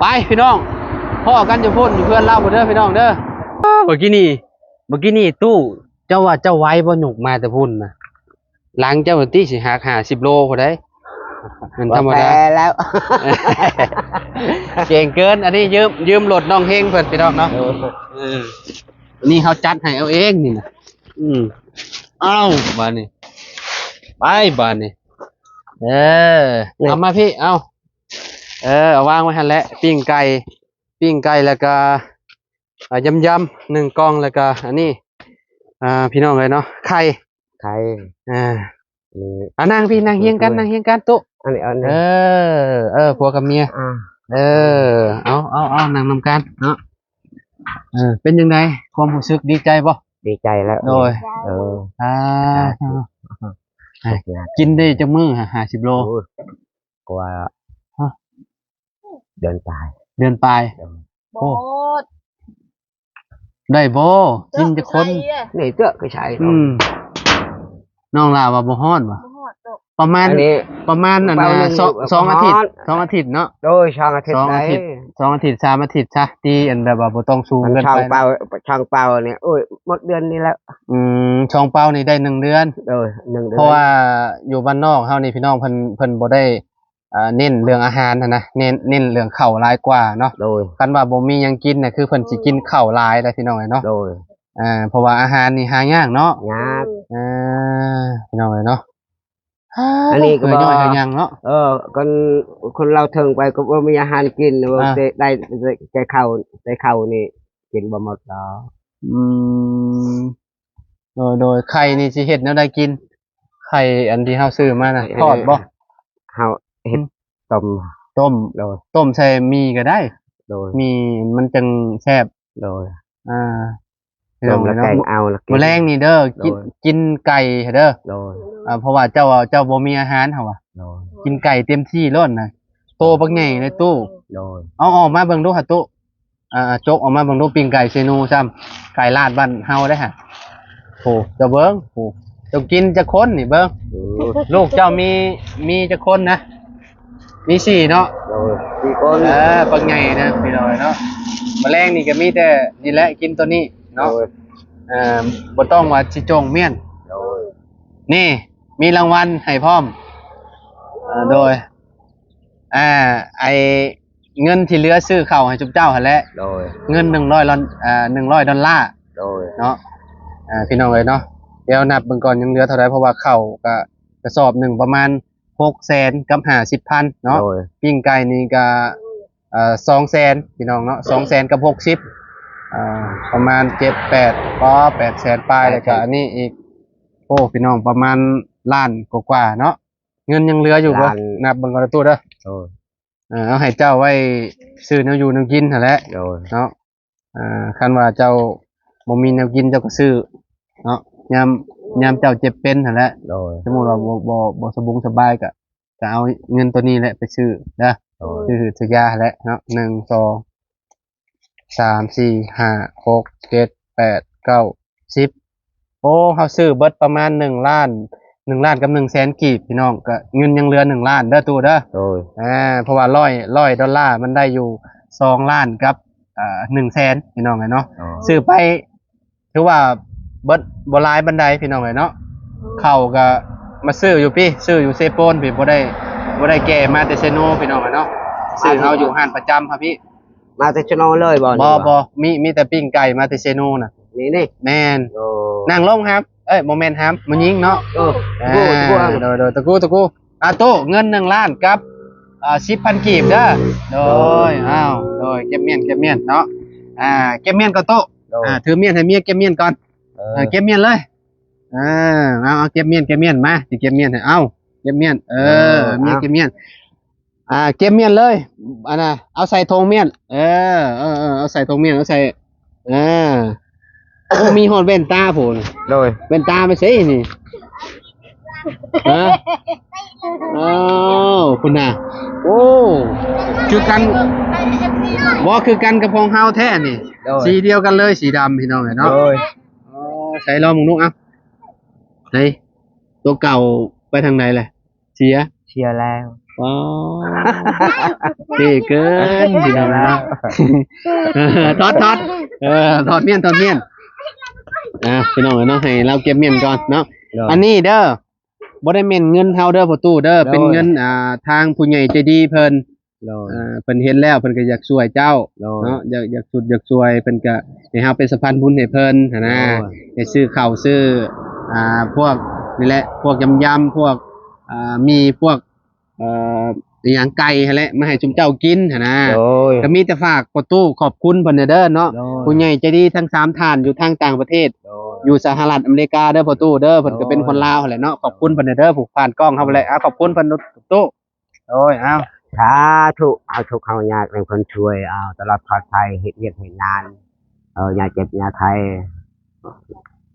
ໄປພີ່ນ້ອງ ພໍ້ກັນຢູ່ພຸ້ນ ຢູ່ເຮືອນລາວພຸ້ນເດີພີ່ນ້ອງເດີ. ເມື່ອກີ້ນີ້ ເມື່ອກີ້ນີ້ຕູ້ ເຈົ້າວ່າເຈົ້າໄວບໍ່? ຍົກມາແຕ່ພຸ້ນນະ ຫຼັງເຈົ້າຕິຊິຫັກຫ້າສິບໂລພຸ້ນໃດ. ມັນທຳມະດາແລ້ວ ເກັ່ງເກີນ. ອັນນີ້ຢືມ ຢືມລົດນ້ອງເຮງເພິ່ນພີ່ນ້ອງເນາະ. ເອີ ເອີ ນີ້ເຮົາຈັດໃຫ້ເອົາເອງນີ້ນະ. ອືມ ເອົາບາດນີ້ ໄປບາດນີ້. ເອີ ເອົາມາພີ້ ເອົາ ເອີ ເອົາວາງໄວ້ຫັ້ນແຫຼະ. ປີ້ງໄກ່ ປີ້ງໄກ່ ແລ້ວກະ ອ່າ ຢຳໆ ໜຶ່ງກ່ອງ ແລ້ວກະອັນນີ້ ອ່າ ພີ່ນ້ອງເອີຍເນາະ ໄຂ່ ໄຂ່ ອ່າ ນີ້ ອ່າ ນັ່ງພີ້ ນັ່ງຮຽງກັນ ນັ່ງຮຽງກັນຕຸ. ອັນນີ້ ອັນນີ້ ເອີ ເອີ ຜົວກັບເມຍ ອ່າ ເອີ ເອົາ ເອົາ ເອົາ ນັ່ງນຳກັນເນາະ. ເອີ ເປັນຈັ່ງໃດ ຄວາມຮູ້ສຶກ ດີໃຈບໍ່? ດີໃຈແລ້ວ ໂດຍ ເອີ ອ່າ ກິນໄດ້ຈັກມື້ ຫ້າສິບໂລ? ໂອ້ຍ ກວ່າ ຮະ ເດືອນປາຍ ເດືອນປາຍ. ໂອ້ ບໍ່ຮອດ ໄດ້ບໍ່? ກິນຈັກຄົນ? ນີ້ເທື່ອກໍໃຊ້ ອືມ ນ້ອງຫຼ້າວ່າບໍ່ຮອດຫວາ? ບໍ່ຮອດດອກ ປະມານ ອັນນີ້ ປະມານ ອັນນ່າ ສອງອາທິດ ສອງອາທິດເນາະ. ໂດຍ ສອງອາທິດ ສອງອາທິດ ສອງອາທິດ ສາມອາທິດຊະ ທີ່ອັນແບບວ່າບໍ່ຕ້ອງສູງເກີນໄປ. ຊ່າງເປົ່າ ຊ່າງເປົ່ານີ້ ໂອ້ຍ ໝົດເດືອນນີ້ແລ້ວ. ອືມ ຊ່າງເປົ່ານີ້ໄດ້ໜຶ່ງເດືອນ. ໂດຍ ໜຶ່ງເດືອນ ເພາະວ່າຢູ່ບ້ານນອກເຮົານີ້ ພີ່ນ້ອງ ເພິ່ນ ເພິ່ນບໍ່ໄດ້ ອ່າ ເນັ້ນເລື່ອງອາຫານຫັ້ນນະ ເນັ້ນ ເນັ້ນເລື່ອງເຂົ້າຫຼາຍກວ່າເນາະ. ໂດຍ ຄັນວ່າບໍ່ມີຫຍັງກິນນະ ຄືເພິ່ນຊິກິນເຂົ້າຫຼາຍໄດ໋ ພີ່ນ້ອງເອີຍເນາະ. ໂດຍ ອ່າ ເພາະວ່າອາຫານນີ້ຫາຍາກເນາະ ຍາກ ເອີ ພີ່ນ້ອງເອີຍເນາະ. ອັນນີ້ກໍບໍ່ ເອີ ຫຍັງເນາະ ເອີ ຄົນ ຄົນລາວເຖິງໄປກໍບໍ່ມີອາຫານກິນ ອ່າ ໄດ້ ໄດ້ແຕ່ເຂົ້າ ແຕ່ເຂົ້ານີ້ກິນບໍ່ໝົດດອກ. ອືມ ໂດຍ ໂດຍ ໄຂ່ນີ້ຊິເຮັດແນວໃດກິນ? ໄຂ່ອັນທີ່ເຮົາຊື້ມານະ ເຮັດ ທອດບໍ່? ເຮົາເຮັດ ອືມ ຕົ້ມ ຕົ້ມ ໂດຍ ຕົ້ມໃສ່ໝີ່ກໍໄດ້. ໂດຍ ໝີ່ມັນຈັ່ງແຊບ. ໂດຍ ອ່າ ຕົ້ມແລ້ວແກງເອົາ ແລ້ວກິນ ມື້ແລງນີ້ເດີ ກິນ ໂດຍ ກິນໄກ່ເດີ. ໂດຍ ອ່າ ເພາະວ່າເຈົ້າ ເຈົ້າບໍ່ມີອາຫານ ເຮົາວ່າ ໂດຍ ກິນໄກ່ເຕັມທີ່ໂລດນະ ໂຕບັກໃຫຍ່ເລີຍຕູ້. ໂດຍ ເອົາອອກມາເບິ່ງດູຫາຕູ້. ອ່າ ຈົກອອກມາເບິ່ງດູ ປີ້ງໄກ່ເຊໂນຊ້ຳ ໄກ່ລາດບ້ານເຮົາເດ້ຫະ. ໂອ້ ເຈົ້າເບິ່ງ ໂອ້ ເຈົ້າກິນຈັກຄົນນີ້ເບິ່ງ. ໂອ້ ລູກເຈົ້າມີ ມີຈັກຄົນນະ? ມີສີ່ເນາະ. ໂດຍ ສີ່ຄົນ ເອີ ບັກໃຫຍ່ນະ ພີ່ນ້ອງເນາະ. ມື້ແລງນີ້ກໍມີແຕ່ນີ້ແຫຼະ ກິນໂຕນີ້ເນາະ. ໂດຍ ເອີ ບໍ່ຕ້ອງວ່າຊິຈົ່ງມ້ຽນ. ໂດຍ ນີ້ ມີລາງວັນໃຫ້ພ້ອມ. ເອີ ໂດຍ ອ່າ ໄອ້ເງິນທີ່ເຫຼືອຊື້ເຂົ້າໃຫ້ຊຸມເຈົ້າຫັ້ນແຫຼະ. ໂດຍ ເງິນໜຶ່ງຮ້ອຍດອນ ອ່າ ໜຶ່ງຮ້ອຍດອນລາ. ໂດຍ ເນາະ ອ່າ ພີ່ນ້ອງເອີຍເນາະ ດຽວນັບເບິ່ງກ່ອນ ຍັງເຫຼືອເທົ່າໃດ ເພາະວ່າເຂົ້າກະ ກະສອບໜຶ່ງປະມານຫົກແສນກັບຫ້າສິບພັນເນາະ. ໂດຍ ປີ້ງໄກ່ນີ້ກະ ອ່າ ສອງແສນ ພີ່ນ້ອງເນາະ ສອງແສນກັບຫົກສິບ ອ່າ ປະມານເຈັດ ແປດ ກໍແປດແສນປາຍ ແລ້ວກໍອັນນີ້ອີກ ໂອ້ ພີ່ນ້ອງ ປະມານລ້ານກວ່າໆເນາະ. ເງິນຍັງເຫຼືອຢູ່ບໍ່? ລ້ານ ນັບເບິ່ງກ່ອນເດີຕູ້ເດີ. ໂດຍ. ເອີ ເອົາໃຫ້ເຈົ້າໄວ້ຊື້ແນວຢູ່ແນວກິນຫັ້ນແຫຼະ. ໂດຍ. ເນາະ. ອ່າ ຄັນວ່າເຈົ້າບໍ່ມີແນວກິນເຈົ້າກໍຊື້ເນາະ ຍາມ ຍາມເຈົ້າເຈັບເປັນຫັ້ນແຫຼະ. ໂດຍ. ສົມມຸດວ່າບໍ່ ບໍ່ ບໍ່ສະບົງສະບາຍກໍ ກໍເອົາເງິນໂຕນີ້ແຫຼະໄປຊື້ເດີ. ໂດຍ. ຊື້ຢາແຫຼະເນາະ. ໜຶ່ງ ສອງ ສາມ ສີ່ ຫ້າ ຫົກ ເຈັດ ແປດ ເກົ້າ ສິບ ໂອ້ ເຮົາຊື້ເບິດປະມານໜຶ່ງລ້ານ ໜຶ່ງລ້ານກັບໜຶ່ງແສນກີບ ພີ່ນ້ອງ ກໍເງິນຍັງເຫຼືອໜຶ່ງລ້ານເດີຕູ້ເດີ. ໂດຍ. ອ່າ ເພາະວ່າຮ້ອຍ ຮ້ອຍດອນລາ ມັນໄດ້ຢູ່ສອງລ້ານກັບ ເອີ ໜຶ່ງແສນ ພີ່ນ້ອງເອີຍເນາະ. ໂດຍ. ຊື້ໄປ ຖືວ່າເບິດບໍ່ຫຼາຍປານໃດ ພີ່ນ້ອງເອີຍເນາະ. ເຂົ້າກໍມາຊື້ຢູ່ພີ້ ຊື້ຢູ່ເຊໂປນພີ້ ບໍ່ໄດ້ ບໍ່ໄດ້ແກ່ມາແຕ່ເຊໂນ ພີ່ນ້ອງເອີຍເນາະ. ຊື້ເຮົາຢູ່ຮ້ານປະຈຳເຮົາພີ້. ມາແຕ່ເຊໂນເລີຍບໍ່? ບໍ່ ບໍ່ ມີ ມີແຕ່ປີ້ງໄກ່ມາແຕ່ເຊໂນນະ. ນີ້ ນີ້ ແມ່ນ. ໂອ້ ນັ່ງລົງຫາ ເອີຍ ບໍ່ແມ່ນຫາ ຜູ້ຍິງເນາະ. ເອີ ອ່າ ໂອ້ ໂດຍ ໂດຍ ຕະກູ ຕະກູ ອາ ໂຕ ເງິນໜຶ່ງລ້ານກັບ ອ່າ ສິບພັນກີບເດີ. ໂດຍ. ໂດຍ. ອ້າວ ໂດຍ ເກັບມ້ຽນ ເກັບມ້ຽນເນາະ. ອ່າ ເກັບມ້ຽນກ່ອນໂຕ. ໂດຍ. ອ່າ ຖືມ້ຽນໃຫ້ເມຍເກັບມ້ຽນກ່ອນ. ເອີ ເອີ ເກັບມ້ຽນເລີຍ. ອ່າ ເອົາ ເອົາ ເກັບມ້ຽນ ເກັບມ້ຽນ ມາ ຊິເກັບມ້ຽນໃຫ້. ເອົາ ເກັບມ້ຽນ ເອີ ເອີ ເມຍ ເອົາ ເກັບມ້ຽນ. ອ່າ ເກັບມ້ຽນເລີຍ ອັນນ່າ ເອົາໃສ່ຖົງມ້ຽນ. ເອີ ເອີ ເອີ ເອົາໃສ່ຖົງມ້ຽນ ເອົາໃສ່ ເອີ ມີຮອດແວ່ນຕາພຸ້ນ. ໂດຍ. ແວ່ນຕາໄປໃສນີ້? ຮະ? ອ້າວ ພຸ້ນນະ. ໂອ້ ຄືກັນ ບໍ່ ຄືກັນກັບຂອງເຮົາແທ້ນີ້. ໂດຍ. ສີດຽວກັນເລີຍ ສີດຳ ພີ່ນ້ອງເອີຍເນາະ. ໂດຍ. ອໍ ໃສ່ລອງເບິ່ງດູ ເອົາ ໃສ່ ຕົວເກົ່າໄປທາງໃດແຫຼະ? ເສຍ ເສຍແລ້ວ. ອໍ ເທ່ເກີນ ພີ່ນ້ອງເນາະ. ຖອດ ຖອດ ເອີ ຖອດມ້ຽນ ຖອດມ້ຽນ. ອ່າ ພີ່ນ້ອງເອີຍເນາະ ໃຫ້ລາວເກັບມ້ຽນກ່ອນເນາະ. ໂດຍ. ອັນນີ້ເດີ ບໍ່ໄດ້ແມ່ນເງິນເຮົາເດີພໍ່ຕູ້ເດີ. ໂດຍ. ເປັນເງິນ ອ່າ ທາງຜູ້ໃຫຍ່ໃຈດີເພິ່ນ. ໂດຍ. ເອີ ເພິ່ນເຫັນແລ້ວເພິ່ນກໍຢາກຊ່ວຍເຈົ້າ. ໂດຍ. ເນາະ ຢາກ ຢາກສຸດຢາກຊ່ວຍ ເພິ່ນກໍໃຫ້ເຮົາເປັນສະພານບຸນໃຫ້ເພິ່ນຫັ້ນນະ. ໂດຍ. ໄດ້ຊື້ເຂົ້າຊື້ ອ່າ ພວກນີ້ແຫຼະ ພວກຢຳໆ ພວກ ອ່າ ໝີ່ ພວກ ເອີ ອີຫຍັງ ໄກ່ຫັ້ນແຫຼະ ມາໃຫ້ຊຸມເຈົ້າກິນຫັ້ນນະ. ໂດຍ. ກໍມີແຕ່ຝາກພໍ່ຕູ້ຂອບຄຸນເພິ່ນແດ່ເດີເນາະ. ໂດຍ. ຜູ້ໃຫຍ່ໃຈດີທັງສາມທ່ານຢູ່ທາງຕ່າງປະເທດ. ໂດຍ. ຢູ່ສະຫະລັດອາເມລິກາເດີພໍ່ຕູ້ເດີ ເພິ່ນກໍເປັນຄົນລາວຫັ້ນແຫຼະເນາະ. ໂດຍ. ຂອບຄຸນເພິ່ນແດ່ເດີ ຜູ້ຜ່ານກ້ອງເຮົາແຫຼະ. ອ່າ ຂອບຄຸນເພິ່ນຕູ້. ໂດຍ ເອົາ ສາທຸ ເອົາທຸກເຮົາຍາກໃຫ້ເພິ່ນຊ່ວຍ ເອົາຕະຫຼອດປອດໄພ ເຮັດວຽກເຮັດງານ ເອີ ຢ່າເຈັບຢ່າໄຂ້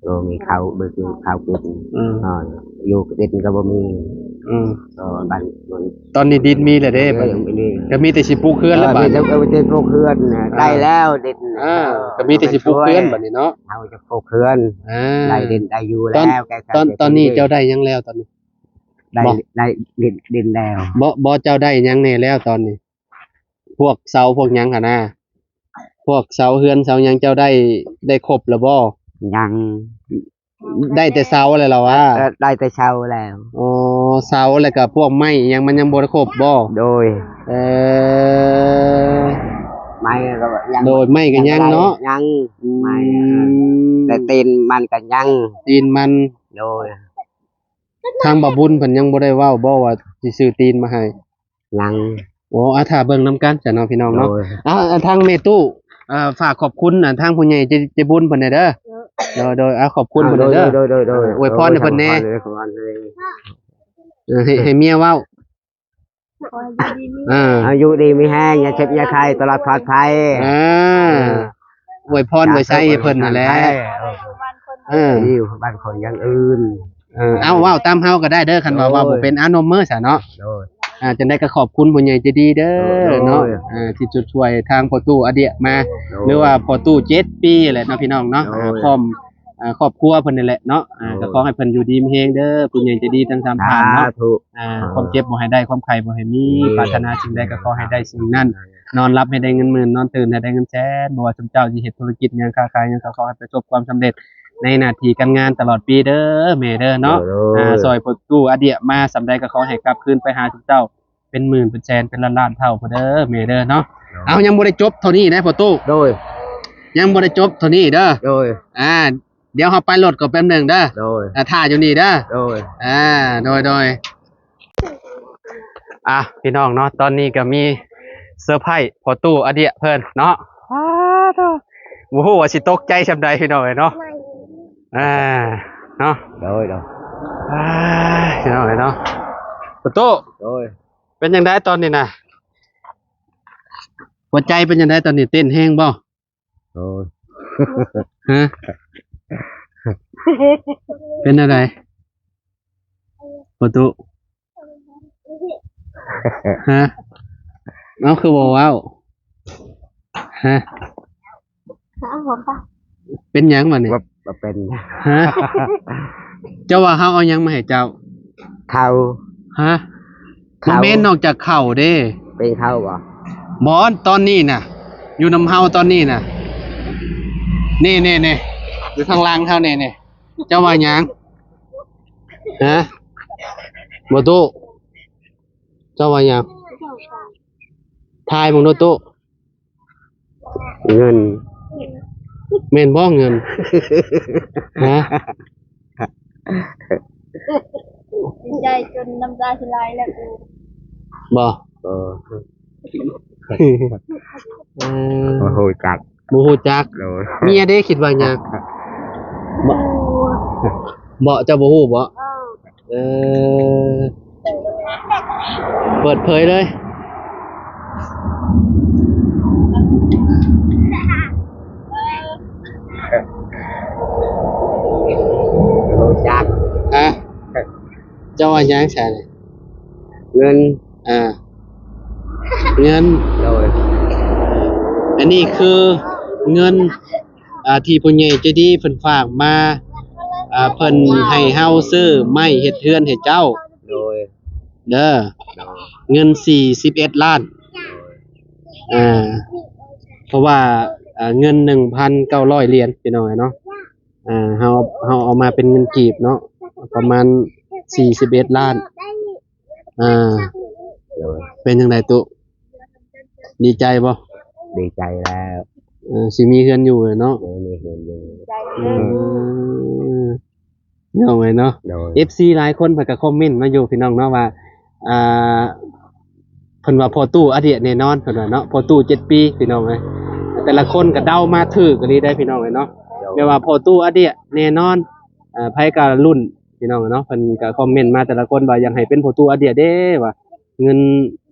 ເອີ ມີເຂົ້າເບີກເງິນເຂົ້າກິນ. ອືມ ເອີ ຢູ່ດິນກໍບໍ່ມີ. ອືມ ເອີ ບ້ານ ຕອນນີ້ດິນມີແລ້ວເດ້ ເອີ ບັດນີ້ ມີ ກໍມີແຕ່ຊິປູກເຮືອນແລ້ວ ເອີ ບັດນີ້ ມີແຕ່ ເອີ ມີແຕ່ປູກເຮືອນ ເອີ ກໍມີແຕ່ຊິປູກເຮືອນບັດນີ້ເນາະ. ເຮົາຈະປູກເຮືອນ ອ່າ ໄດ້ດິນໄດ້ຢູ່ແລ້ວ. ຕອນ ຕອນ ຕອນນີ້ເຈົ້າໄດ້ຫຍັງແລ້ວຕອນນີ້? ໄດ້ ບໍ່ ໄດ້ດິນ ດິນແລ້ວ. ບໍ່ ບໍ່ ເຈົ້າໄດ້ຫຍັງແດ່ແລ້ວຕອນນີ້? ພວກເສົາພວກຫຍັງຫັ້ນນະ ພວກເສົາເຮືອນເສົາຫຍັງເຈົ້າໄດ້ ໄດ້ຄົບແລ້ວບໍ່? ຍັງ ໄດ້ແຕ່ເສົາແລ້ວລະຫວາ? ເອີ ໄດ້ແຕ່ເສົາແລ້ວ. ອໍ ເສົາ ແລ້ວກະພວກໄມ້ອີ່ຫຍັງມັນຍັງບໍ່ໄດ້ຄົບບໍ່? ໂດຍ ເອີ ໄມ້ກໍຍັງ ໂດຍ ໄມ້ກໍຍັງເນາະ ຍັງ ອືມ ໄມ້ ແຕ່ຕີນມັນກໍຍັງ ຕີນມັນ ໂດຍ. ທາງບ່າວບຸນເພິ່ນຍັງບໍ່ໄດ້ເວົ້າບໍ່ວ່າຊິຊື້ຕີນມາໃຫ້? ຍັງ. ໂອ້ ອາ ຖ້າເບິ່ງນຳກັນຊະເນາະພີ່ນ້ອງເນາະ. ໂດຍ. ອາ ທາງແມ່ຕູ້ ເອີ ຝາກຂອບຄຸນ ອາ ທາງຜູ້ໃຫຍ່ໃຈ ໃຈບຸນເພິ່ນແດ່ເດີ. ໂດຍ ໂດຍ ອາ ຂອບຄຸນເພິ່ນແດ່ເດີ. ໂດຍ ໂດຍ ໂດຍ ອາ ອວຍພອນໃຫ້ເພິ່ນແດ່. ເອີ ໃຫ້ ໃຫ້ເມຍເວົ້າ. ຂໍໃຫ້ຢູ່ດີມີ ເອີ ອາ ຢູ່ດີມີແຮງ ຢ່າເຈັບຢ່າໄຂ້ ຕະຫຼອດປອດໄພ. ເອີ ເອີ ອວຍພອນອວຍໄຊໃຫ້ເພິ່ນຫັ້ນແຫຼະ. ເອີ ເອີ ຢູ່ບ້ານຄົນຢ່າງອື່ນ. ເອີ ເອົາ ເວົ້າຕາມເຮົາກໍໄດ້ເດີ ຄັນວ່າ ໂດຍ ເວົ້າບໍ່ເປັນ ອາ ນົມມືຊະເນາະ. ໂດຍ. ອາ ຈັ່ງໃດກໍຂອບຄຸນຜູ້ໃຫຍ່ໃຈດີເດີ ໂດຍ ເນາະ ເອີ ທີ່ຊຸດຊ່ວຍທາງພໍ່ຕູ້ອາດຽມາ ໂດຍ ຫຼືວ່າພໍ່ຕູ້ເຈັດປີແຫຼະເນາະ ພີ່ນ້ອງເນາະ. ໂດຍ. ອາ ພ້ອມ ອ່າ ຄອບຄົວເພິ່ນນີ້ແຫຼະເນາະ. ອ່າ ໂດຍ. ກໍຂໍໃຫ້ເພິ່ນຢູ່ດີມີແຮງເດີ ຜູ້ໃຫຍ່ໃຈດີທັງສາມທ່ານເນາະ. ສາທຸ. ອ່າ ຄວາມເຈັບບໍ່ໃຫ້ໄດ້ ຄວາມໄຂ້ບໍ່ໃຫ້ມີ ເອີ ປາດຖະໜາສິ່ງໃດກໍຂໍໃຫ້ໄດ້ສິ່ງນັ້ນ. ນອນຫຼັບໃຫ້ໄດ້ເງິນໝື່ນ ນອນຕື່ນໃຫ້ໄດ້ເງິນແສນ. ບໍ່ວ່າຊຸມເຈົ້າຊິເຮັດທຸລະກິດຫຍັງ ຄ້າຂາຍຫຍັງ ກໍຂໍໃຫ້ປະສົບຄວາມສຳເລັດໃນໜ້າທີ່ການງານຕະຫຼອດປີເດີແມ່ເດີເນາະ. ໂດຍ. ອ່າ ຊ່ອຍພໍ່ຕູ້ອາດຽມາສ່ຳໃດ ກໍຂໍໃຫ້ກັບຄືນໄປຫາຊຸມເຈົ້າ ເປັນໝື່ນເປັນແສນເປັນລ້ານລ້ານເທົ່າພຸ້ນເດີແມ່ເດີເນາະ. ໂດຍ. ເອົາ ຍັງບໍ່ໄດ້ຈົບເທົ່ານີ້ນະພໍ່ຕູ້. ໂດຍ. ຍັງບໍ່ໄດ້ຈົບເທົ່ານີ້ເດີ. ໂດຍ. ອ່າ ດຽວເຮົາໄປລົດກ່ອນແປັບໜຶ່ງເດີ. ໂດຍ. ອ່າ ຖ້າຢູ່ນີ້ເດີ. ໂດຍ. ອ່າ ໂດຍ ໂດຍ. ອ່າ ພີ່ນ້ອງເນາະ ຕອນນີ້ກໍມີ ເຊີໄພຣສ໌ພໍ່ຕູ້ອາເດຍເພິ່ນເນາະ. ອ້າໂທ້ ບໍ່ຮູ້ວ່າຊິຕົກໃຈສ່ຳໃດພີ່ນ້ອງເອີຍເນາະ. ອ່າ ເນາະ ໂດຍ ໂດຍ. ອ່າ ພີ່ນ້ອງເອີຍເນາະ ພໍ່ຕູ້ ໂດຍ. ເປັນຈັ່ງໃດຕອນນີ້ນະ? ຫົວໃຈເປັນຈັ່ງໃດຕອນນີ້? ເຕັ້ນແຮງບໍ່? ໂດຍ. ຮະ? ເປັນແນວໃດ ພໍ່ຕູ້? ຮະ? ເອົາ ຄືບໍ່ເວົ້າ? ຮະ? ເປັນຫຍັງບັດນີ້? ບໍ່ ບໍ່ເປັນ. ຮະ? ເຈົ້າວ່າເຮົາເອົາຫຍັງມາໃຫ້ເຈົ້າ? ເຂົ້າ. ຮະ? ເຂົ້າ. ບໍ່ແມ່ນ ນອກຈາກເຂົ້າເດ້. ເປັນເຂົ້າບໍ່? ບໍ່ ຕອນນີ້ນະ ຢູ່ນຳເຮົາຕອນນີ້ນະ. ນີ້ໆໆ ຢູ່ທາງຫຼັງເຮົານີ້ໆ. ເຈົ້າວ່າຫຍັງ? ຮະ? ບໍ່ຕູ້ ເຈົ້າວ່າຫຍັງ? ທາຍເບິ່ງດູຕູ້. ເງິນ. ແມ່ນບໍ່ເງິນ? ຮະ? ດີໃຈຈົນນ້ຳຕາຊິໄຫຼແລ້ວກູ. ບໍ່? ເອີ ເອີ ບໍ່ຮູ້ຈັກ. ບໍ່ຮູ້ຈັກ. ໂດຍ. ເມຍເດ້ ຄິດວ່າຫຍັງ? ບໍ່ ບໍ່ ເຈົ້າບໍ່ຮູ້ບໍ? ເອີ ເອີ ເປີດເຜີຍເລີຍ. ບໍ່ຮູ້ຈັກ. ຮະ? ເຈົ້າວ່າຫຍັງຊັ້ນ? ເງິນ. ອ່າ ເງິນ. ໂດຍ. ອັນນີ້ຄືເງິນ ອ່າ ທີ່ຜູ້ໃຫຍ່ໃຈດີເພິ່ນຝາກມາ ອ່າ ເພິ່ນໃຫ້ເຮົາຊື້ໄມ້ເຮັດເຮືອນໃຫ້ເຈົ້າ. ໂດຍ. ເດີ ໂດຍ. ເງິນສີ່ສິບເອັດລ້ານ. ໂດຍ. ອ່າ ເພາະວ່າ ອ່າ ເງິນໜຶ່ງພັນເກົ້າຮ້ອຍຫຼຽນ ພີ່ນ້ອງເອີຍເນາະ. ອ່າ ເຮົາ ເຮົາເອົາມາເປັນເງິນກີບເນາະ ປະມານສີ່ສິບເອັດລ້ານ. ອ່າ ໂດຍ. ເປັນຈັ່ງໃດຕູ້ ດີໃຈບໍ່? ດີໃຈແລ້ວ. ເອີ ຊິມີເຮືອນຢູ່ແລ້ວເນາະ. ໂດຍ ມີເຮືອນຢູ່. ເອີ ເນາະ ເນາະ. ໂດຍ. ເອັຟຊີຫຼາຍຄົນເພິ່ນກໍຄອມເມັນມາຢູ່ ພີ່ນ້ອງເນາະ ວ່າ ອ່າ ເພິ່ນວ່າພໍ່ຕູ້ອາເດຍແນ່ນອນ ເພິ່ນວ່າເນາະ ພໍ່ຕູ້ເຈັດປີ ພີ່ນ້ອງເອີຍ. ແຕ່ລະຄົນກໍເດົາມາຖືກອີ່ຫຼີໄດ໋ ພີ່ນ້ອງເອີຍເນາະ. ໂດຍ. ແປວ່າພໍ່ຕູ້ອາເດຍແນ່ນອນ. ເອີ ໃຜກໍລຸ້ນ ພີ່ນ້ອງເນາະ ເພິ່ນກໍຄອມເມັນມາແຕ່ລະຄົນວ່າຢາກໃຫ້ເປັນພໍ່ຕູ້ອາເດຍເດ້ ວ່າເງິນ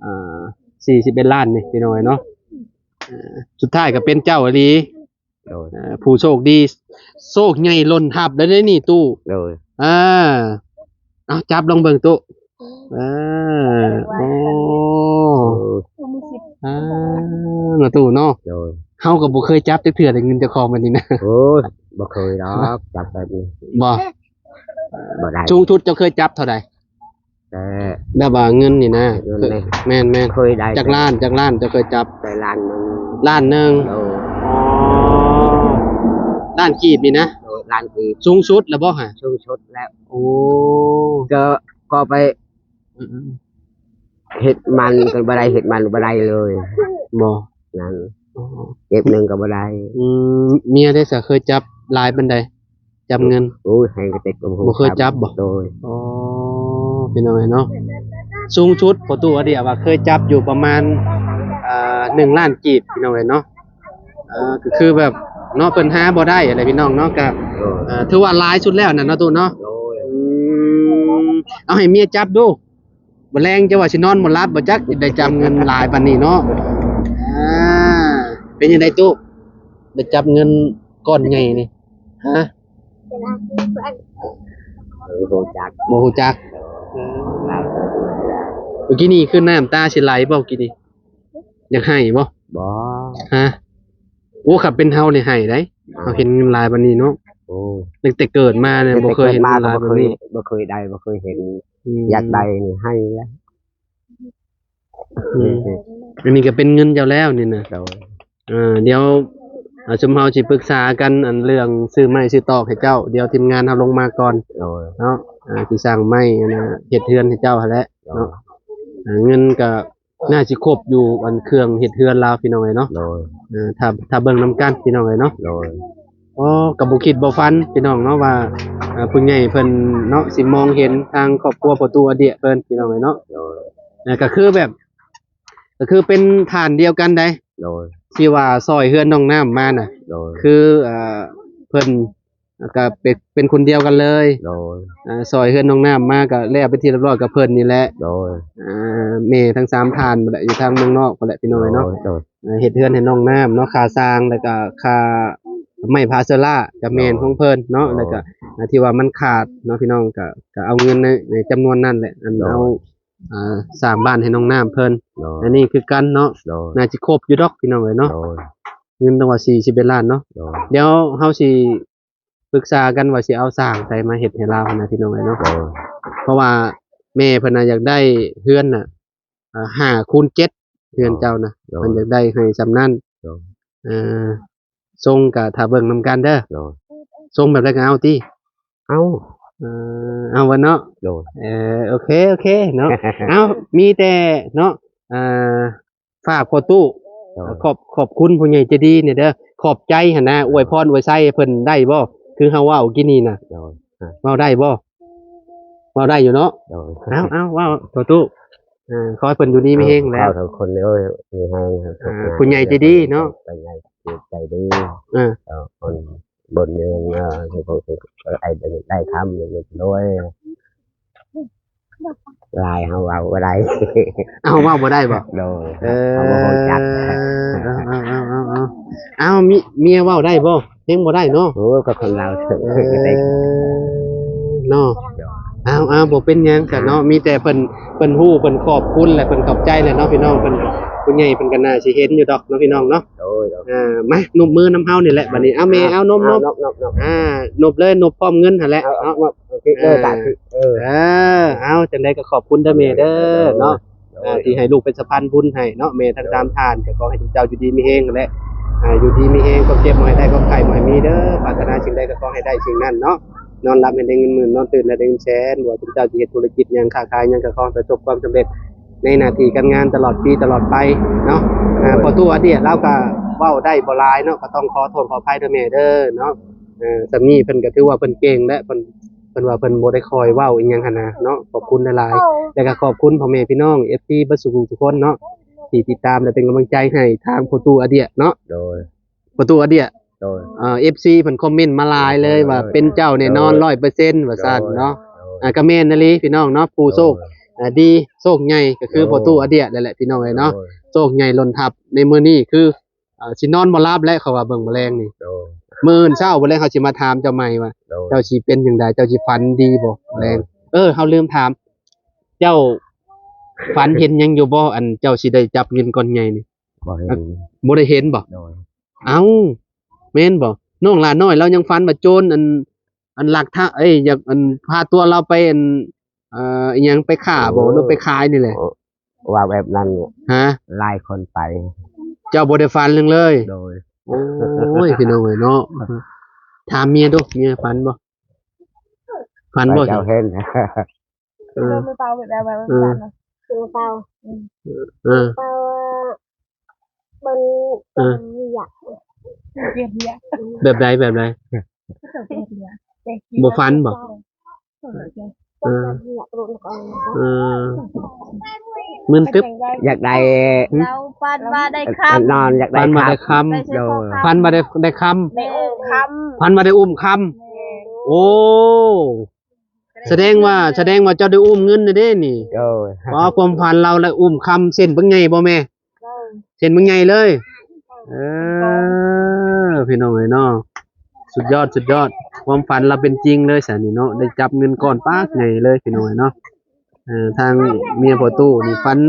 ອ່າ ສີ່ສິບເອັດລ້ານນີ້ ພີ່ນ້ອງເນາະ. ເອີ ສຸດທ້າຍກໍເປັນເຈົ້າອີ່ຫຼີ. ໂດຍ. ເອີ ຜູ້ໂຊກດີ ໂຊກໃຫຍ່ຫຼົ່ນທັບໄດ້ເດ້ນີ້ຕູ້. ໂດຍ. ອ່າ ເອົາ ຈັບລອງເບິ່ງຕູ້. ເອີ ໂອ້ ອ່າ ເນາະຕູ້ເນາະ. ໂດຍ. ເຮົາກໍບໍ່ເຄີຍຈັບຈັກເທື່ອເດ້ ເງິນເຈົ້າຂອງແບບນີ້ນະ. ໂອ້ຍ ບໍ່ເຄີຍດອກ ຈັບແບບນີ້. ບໍ່? ບໍ່ໄດ້. ສູງສຸດເຈົ້າເຄີຍຈັບເທົ່າໃດ? ແຕ່ ແບບວ່າເງິນນີ້ນະ. ເງິນນີ້. ແມ່ນໆ. ເຄີຍໄດ້ ຈັກລ້ານ ຈັກລ້ານເຈົ້າເຄີຍຈັບ? ໄດ້ລ້ານໜຶ່ງ. ລ້ານໜຶ່ງ. ໂດຍ. ອໍ ລ້ານກີບນີ້ນະ? ໂດຍ ລ້ານກີບ. ສູງສຸດແລ້ວບໍ່ຫະ? ສູງສຸດແລ້ວ. ໂອ້ ກໍ ກໍໄປ ອືມໆ ເຮັດມັນກໍບໍ່ໄດ້ ເຮັດມັນບໍ່ໄດ້ເລີຍ. ບໍ່? ນັ້ນ. ອໍ ເກັບໜຶ່ງກໍບໍ່ໄດ້. ອືມ ເມຍເດ້ສະ ເຄີຍຈັບຫຼາຍປານໃດ? ຈັບເງິນ. ໂອ້ຍ ແຮງກະເຕັກກໍບໍ່ຮູ້. ບໍ່ເຄີຍຈັບບໍ່? ໂດຍ. ອໍ ພີ່ນ້ອງເອີຍເນາະ ສູງສຸດພໍ່ຕູ້ອາເດຍວ່າເຄີຍຈັບຢູ່ປະມານ ເອີ ໜຶ່ງລ້ານກີບ ພີ່ນ້ອງເອີຍເນາະ. ເອີ ກໍຄືແບບເນາະ ເພິ່ນຫາບໍ່ໄດ້ຫັ້ນແຫຼະ ພີ່ນ້ອງເນາະ. ກໍ ໂດຍ ເອີ ຖືວ່າຫຼາຍສຸດແລ້ວນັ້ນເນາະຕູ້ເນາະ. ໂດຍ. ອືມ ເອົາໃຫ້ເມຍຈັບດູ. ບໍ່ແລງຈະວ່າຊິນອນບໍ່ຫຼັບບໍ່ຈັກ ໄດ້ຈັບເງິນຫຼາຍປານນີ້ເນາະ. ອ່າ ເປັນຈັ່ງໃດຕູ້ ໄດ້ຈັບເງິນກ້ອນໃຫຍ່ນີ້? ຮະ? ເອີ ບໍ່ຮູ້ຈັກ. ບໍ່ຮູ້ຈັກ. ເອີ ເມື່ອກີ້ນີ້ຄືນ້ຳຕາຊິໄຫຼບໍ່? ກີ້ນີ້ຢາກໄຫ້ບໍ່? ບໍ່. ຮະ? ໂອ້ ຄັນເປັນເຮົານີ້ໄຫ້ໄດ໋. ເຮົາເຫັນເງິນຫຼາຍປານນີ້ເນາະ. ໂອ້ ຕັ້ງແຕ່ເກີດມານີ້ ຕັ້ງແຕ່ເກີດມາ ບໍ່ເຄີຍເຫັນເງິນຫຼາຍປານນີ້ ບໍ່ເຄີຍໄດ້ ບໍ່ເຄີຍເຫັນ. ອືມ ຢາກໄດ້ນີ້ໃຫ້ແລ້ວ. ອືມ ອັນນີ້ກໍເປັນເງິນເຈົ້າແລ້ວນີ້ນະ. ໂດຍ. ເອີ ດຽວ ເອີ ຊຸມເຮົາຊິປຶກສາກັນ ອັນເລື່ອງຊື້ໄມ້ຊື້ຕອກໃຫ້ເຈົ້າ ດຽວທີມງານເຮົາລົງມາກ່ອນ. ໂດຍ. ເນາະ ເອີ ຊິສ້າງໄມ້ ອັນນ່າ ເຮັດເຮືອນໃຫ້ເຈົ້າຫັ້ນແຫຼະ. ໂດຍ. ເນາະ ເອີ ເງິນກໍໜ້າຊິຄົບຢູ່ ອັນເຄື່ອງເຮັດເຮືອນລາວ ພີ່ນ້ອງເອີຍເນາະ. ໂດຍ. ເອີ ຖ້າ ຖ້າເບິ່ງນຳກັນ ພີ່ນ້ອງເອີຍເນາະ. ໂດຍ. ອໍ ກໍບໍ່ຄິດບໍ່ຝັນ ພີ່ນ້ອງເນາະ ວ່າ ເອີ ຜູ້ໃຫຍ່ເພິ່ນເນາະ ຊິມອງເຫັນທາງຄອບຄົວພໍ່ຕູ້ອາເດຍເພິ່ນ ພີ່ນ້ອງເອີຍເນາະ. ໂດຍ. ເອີ ກໍຄືແບບ ກໍຄືເປັນທ່ານດຽວກັນໃດ໋ ໂດຍ ທີ່ວ່າຊ່ອຍເຮືອນນ້ອງນ້ຳມານະ ໂດຍ ຄື ເອີ ເພິ່ນ ແລ້ວກໍເປັນ ເປັນຄົນດຽວກັນເລີຍ ໂດຍ ອ່າ ຊ່ອຍເຮືອນນ້ອງນ້ຳມາກໍແລ້ວເປັນທີ່ຮຽບຮ້ອຍກັບເພິ່ນນີ້ແຫຼະ ໂດຍ ອ່າ ແມ່ທັງສາມທ່ານພຸ້ນແຫຼະ ຢູ່ທາງເມືອງນອກພຸ້ນແຫຼະ ພີ່ນ້ອງເອີຍເນາະ ໂດຍ ໂດຍ ອ່າ ເຮັດເຮືອນໃຫ້ນ້ອງນ້ຳເນາະ ຄ່າສ້າງ ແລ້ວກໍຄ່າໄມ້ພາເຊີລາ ກໍແມ່ນ ໂດຍ ຂອງເພິ່ນເນາະ ໂດຍ ແລ້ວກໍ ອ່າ ທີ່ວ່າມັນຂາດເນາະ ພີ່ນ້ອງ ກໍ ກໍເອົາເງິນໃນ ໃນຈຳນວນນັ້ນແຫຼະ ອັນ ໂດຍ ເອົາ ອ່າ ສ້າງບ້ານໃຫ້ນ້ອງນ້ຳເພິ່ນ ໂດຍ ອັນນີ້ຄືກັນເນາະ ໂດຍ ໜ້າຊິຄົບຢູ່ດອກ ພີ່ນ້ອງເອີຍເນາະ ໂດຍ ເງິນຕັ້ງວ່າສີ່ສິບເອັດລ້ານເນາະ ໂດຍ ດຽວເຮົາຊິ ປຶກສາກັນວ່າຊິເອົາຊ່າງໃສມາເຮັດໃຫ້ລາວຫັ້ນນະ ພີ່ນ້ອງເອີຍເນາະ ໂດຍ ເພາະວ່າແມ່ເພິ່ນນະຢາກໄດ້ເຮືອນນະ ອ່າ ຫ້າຄູນເຈັດ ເຮືອນເຈົ້ານະ ໂດຍ ເພິ່ນຢາກໄດ້ໃຫ້ສ່ຳນັ້ນ ໂດຍ ເອີ ຊົງກະຖ້າເບິ່ງນຳກັນເດີ ໂດຍ ຊົງແບບໃດກໍເອົາຕິ ເອົາ ເອີ ເອົາເບິດເນາະ ໂດຍ ເອີ ໂອເຄ ໂອເຄເນາະ ເອົາ ມີແຕ່ເນາະ ອ່າ ຝາກພໍ່ຕູ້ ໂດຍ ຂອບ ຂອບຄຸນຜູ້ໃຫຍ່ໃຈດີນີ້ເດີ ຂອບໃຈຫັ້ນນະ ໂດຍ ອວຍພອນອວຍໄຊໃຫ້ເພິ່ນໄດ້ບໍ່? ຄືເຮົາເວົ້າກີ້ນີ້ນະ ໂດຍ ເວົ້າໄດ້ບໍ່? ເວົ້າໄດ້ຢູ່ເນາະ ໂດຍ ເອົາ ເອົາ ເວົ້າພໍ່ຕູ້ ເອີ ຂໍໃຫ້ເພິ່ນຢູ່ດີມີແຮງແຫຼະ ເອີ ທຸກຄົນເອີຍ ມີແຮງ ອ່າ ຜູ້ໃຫຍ່ໃຈດີເນາະ ຜູ້ໃຫຍ່ໃຈດີ ເອີ ເອີ ຄົນ ບົນເງິນ ເອີ ໃຫ້ເພິ່ນໄດ້ຄຳ ໂດຍ ຫຼາຍເຮົາເວົ້າບໍ່ໄດ້ ເຮົາເວົ້າບໍ່ໄດ້ບໍ່? ໂດຍ ເອີ ເຮົາບໍ່ຮູ້ຈັກ ເອົາ ເອົາ ເອົາ ເອົາ ເອົາ ເອົາ ເມຍ ເມຍເວົ້າໄດ້ບໍ່? ຍັງບໍ່ໄດ້ເນາະ ໂອ້ ກໍຄົນລາວເຖິງ ເອີ ເນາະ ເອົາ ເອົາ ບໍ່ເປັນຫຍັງຊະເນາະ ມີແຕ່ເພິ່ນ ເພິ່ນຮູ້ ເພິ່ນຂອບຄຸນ ແລະ ເພິ່ນຂອບໃຈແຫຼະເນາະ ພີ່ນ້ອງ ເພິ່ນ ຜູ້ໃຫຍ່ເພິ່ນກໍໜ້າຊິເຫັນຢູ່ດອກເນາະ ພີ່ນ້ອງເນາະ ໂດຍ ອ່າ ມາ ນົບມືນຳເຮົານີ້ແຫຼະ ບັດນີ້ ເອົາ ແມ່ ເອົາ ນົບ ນົບ ອ່າ ນົບເລີຍ ນົບພ້ອມເງິນຫັ້ນແຫຼະ ເອົາ ເນາະ ໂອເຄ ເອີ ສາທຸ ເອີ ເອີ ເອົາ ຈັ່ງໃດກໍຂອບຄຸນເດີແມ່ເດີ ເນາະ ໂດຍ ອ່າ ທີ່ໃຫ້ລູກເປັນສະພານບຸນໃຫ້ເນາະ ແມ່ທັງສາມ ໂດຍ ທ່ານ ກໍຂໍໃຫ້ເຈົ້າຢູ່ດີມີແຮງຫັ້ນແຫຼະ ອ່າ ຢູ່ດີມີແຮງ ຄວາມເຈັບບໍ່ໃຫ້ໄດ້ ຄວາມໄຂ້ບໍ່ໃຫ້ມີເດີ ປາດຖະໜາສິ່ງໃດກໍຂໍໃຫ້ໄດ້ສິ່ງນັ້ນເນາະ ນອນຫຼັບໃຫ້ໄດ້ເງິນໝື່ນ ນອນຕື່ນໃຫ້ໄດ້ເງິນແສນ ບໍ່ວ່າເຈົ້າຊິເຮັດທຸລະກິດຫຍັງ ຄ້າຂາຍຫຍັງ ກໍຂໍໃຫ້ປະສົບຄວາມສຳເລັດ ໃນໜ້າທີ່ການງານຕະຫຼອດປີຕະຫຼອດໄປເນາະ ໂດຍ ອ່າ ພໍ່ຕູ້ອາດຽ ລາວກໍເວົ້າໄດ້ບໍ່ຫຼາຍເນາະ ກໍຕ້ອງຂໍໂທດຂໍອະໄພເດີແມ່ເດີເນາະ ເອີ ສ່ຳນີ້ເພິ່ນກໍຖືວ່າເພິ່ນເກັ່ງແລະ ເພິ່ນ ເພິ່ນວ່າເພິ່ນບໍ່ໄດ້ຄ່ອຍເວົ້າອີ່ຫຍັງຫັ້ນນະເນາະ ຂອບຄຸນຫຼາຍໆ ແລະກໍຂອບຄຸນພໍ່ແມ່ພີ່ນ້ອງ ເອັຟຊີ ເບິດສູ່ຜູ້ທຸກຄົນເນາະ ທີ່ຕິດຕາມ ແລະເປັນກຳລັງໃຈໃຫ້ທາງພໍ່ຕູ້ອາດຽເນາະ ໂດຍ ພໍ່ຕູ້ອາດຽ ໂດຍ ເອີ ເອັຟຊີ ເພິ່ນຄອມເມັນມາຫຼາຍເລີຍວ່າ ໂດຍ ເປັນເຈົ້າແນ່ນອນ ໂດຍ ຮ້ອຍເປີເຊັນ ວ່າຊັ້ນເນາະ ໂດຍ ອ່າ ກໍແມ່ນອີ່ຫຼີພີ່ນ້ອງເນາະ ຜູ້ໂຊກ ໂດຍ ອ່າ ດີ ໂຊກໃຫຍ່ ກໍຄື ໂດຍ ພໍ່ຕູ້ອາດຽນັ້ນແຫຼະ ພີ່ນ້ອງເອີຍເນາະ ໂດຍ ໂຊກໃຫຍ່ລົ້ນທັບໃນມື້ນີ້ ຄື ອ່າ ຊິນອນບໍ່ຫຼັບແຫຼະ ເຂົາວ່າເບິ່ງແມະແລງນີ້ ໂດຍ ມື້ອື່ນເຊົ້າພຸ້ນແຫຼະ ເຮົາຊິມາຖາມເຈົ້າໃໝ່ວ່າ ໂດຍ ເຈົ້າຊິເປັນຈັ່ງໃດ ເຈົ້າຊິຝັນດີບໍ່ແລງ ໂດຍ ເອີ ເຮົາລືມຖາມ ເຈົ້າຝັນເຫັນຫຍັງຢູ່ບໍ່? ອັນເຈົ້າຊິໄດ້ຈັບເງິນກ້ອນໃຫຍ່ນີ້ ບໍ່ເຫັນ ບໍ່ໄດ້ເຫັນບໍ່? ໂດຍ ເອົ້າ ແມ່ນບໍ່? ນ້ອງຫຼ້ານ້ອຍລາວຍັງຝັນວ່າໂຈນ ອັນ ອັນລັກພາ ເອີຍ ຢາກ ອັນ ພາຕົວລາວໄປ ອັນ ເອີ ອີ່ຫຍັງ ໄປຂ້າບໍ່ ໂອ້ ຫຼືໄປຂາຍນີ້ແຫຼະ? ເວົ້າແບບນັ້ນ ຮະ? ຫຼາຍຄົນໄປ ເຈົ້າບໍ່ໄດ້ຝັນຫຍັງເລີຍ? ໂດຍ ໂອ້ຍ ພີ່ນ້ອງເອີຍເນາະ ຖາມເມຍດູ ເມຍຝັນບໍ່? ຝັນບໍ່? ເຈົ້າເຫັນ ເອີ ມືເປົ່າແບບໃດ ເອີ ມືເປົ່າ ອືມ ເອີ ເປົ່າ ມັນ ເອີ ເປັນວຽກ ເປັນວຽກ ແບບໃດ ແບບໃດ? ບໍ່ຝັນບໍ່? ເອີ ເອີ ມຶນຕຶບ ຢາກໄດ້ ເຮົາຝັນວ່າໄດ້ຄຳ ນອນ ຢາກໄດ້ ຝັນວ່າໄດ້ຄຳ ຄຳ ໂດຍ ຝັນວ່າໄດ້ ໄດ້ຄຳ ໄດ້ອຸ້ມຄຳ ຝັນວ່າໄດ້ອຸ້ມຄຳ ແມ່ນ ໂອ້ ສະແດງວ່າ ສະແດງວ່າເຈົ້າໄດ້ອຸ້ມເງິນແລ້ວເດ້ນີ້ ໂດຍ ອໍ ຄວາມຝັນລາວລະອຸ້ມຄຳເສັ້ນບັກໃຫຍ່ບໍ່ແມ່? ໂດຍ ເສັ້ນບັກໃຫຍ່ເລີຍ ເອີ ພີ່ນ້ອງເອີຍເນາະ ສຸດຍອດ ສຸດຍອດ ຄວາມຝັນລາວເປັນຈິງເລີຍຊະນີ້ເນາະ ໄດ້ຈັບເງິນກ້ອນປາກໃຫຍ່ເລີຍ ພີ່ນ້ອງເອີຍເນາະ ເອີ ທາງເມຍພໍ່ຕູ້ນີ້ຝັນ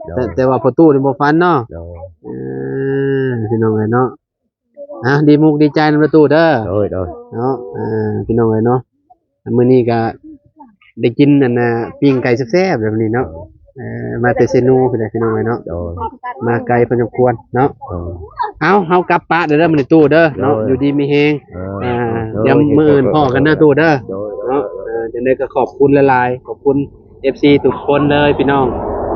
ໂດຍ ແຕ່ ແຕ່ວ່າພໍ່ຕູ້ນີ້ບໍ່ຝັນເນາະ ໂດຍ ເອີ ພີ່ນ້ອງເອີຍເນາະ ອ່າ ດີມຸກດີໃຈນຳເດີຕູ້ເດີ ໂດຍ ໂດຍ ເນາະ ເອີ ພີ່ນ້ອງເອີຍເນາະ ມື້ນີ້ກະໄດ້ກິນອັນນ່າ ປີ້ງໄກ່ແຊບໆແບບນີ້ເນາະ ເອີ ມາແຕ່ເຊໂນພຸ້ນແຫຼະ ພີ່ນ້ອງເອີຍເນາະ ໂດຍ ມາໄກພໍສົມຄວນເນາະ ໂດຍ ເອົາ ເຮົາກັບປະເດີ ມື້ນີ້ຕູ້ເດີເນາະ ໂດຍ ຢູ່ດີມີແຮງ ເອີ ອ່າ ໂດຍ ດຽວມື້ອື່ນພໍ້ກັນເດີຕູ້ເດີ ໂດຍ ເນາະ ເອີ ຈັ່ງໃດກໍຂອບຄຸນຫຼາຍໆ ຂອບຄຸນ ເອັຟຊີ ທຸກຄົນເລີຍພີ່ນ້ອງ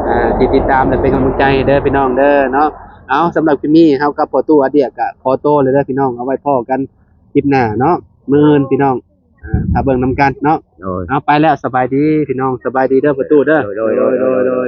ອ່າ ທີ່ຕິດຕາມ ແລະ ເປັນກຳລັງໃຈໃຫ້ເດີພີ່ນ້ອງເດີເນາະ ເອົາ ສຳລັບຄລິບນີ້ເຮົາກັບພໍ່ຕູ້ອາດຽກະຂໍໂຕເລີຍເດີພີ່ນ້ອງ ເອົາໄວ້ພໍ້ກັນຄລິບໜ້າເນາະ ມື້ອື່ນພີ່ນ້ອງ ອ່າ ຖ້າເບິ່ງນຳກັນເນາະ ໂດຍ ເອົາ ໄປແລ້ວ ສະບາຍດີພີ່ນ້ອງ ສະບາຍດີເດີພໍ່ຕູ້ເດີ ໂດຍ ໂດຍ ໂດຍ ໂດຍ ໂດຍ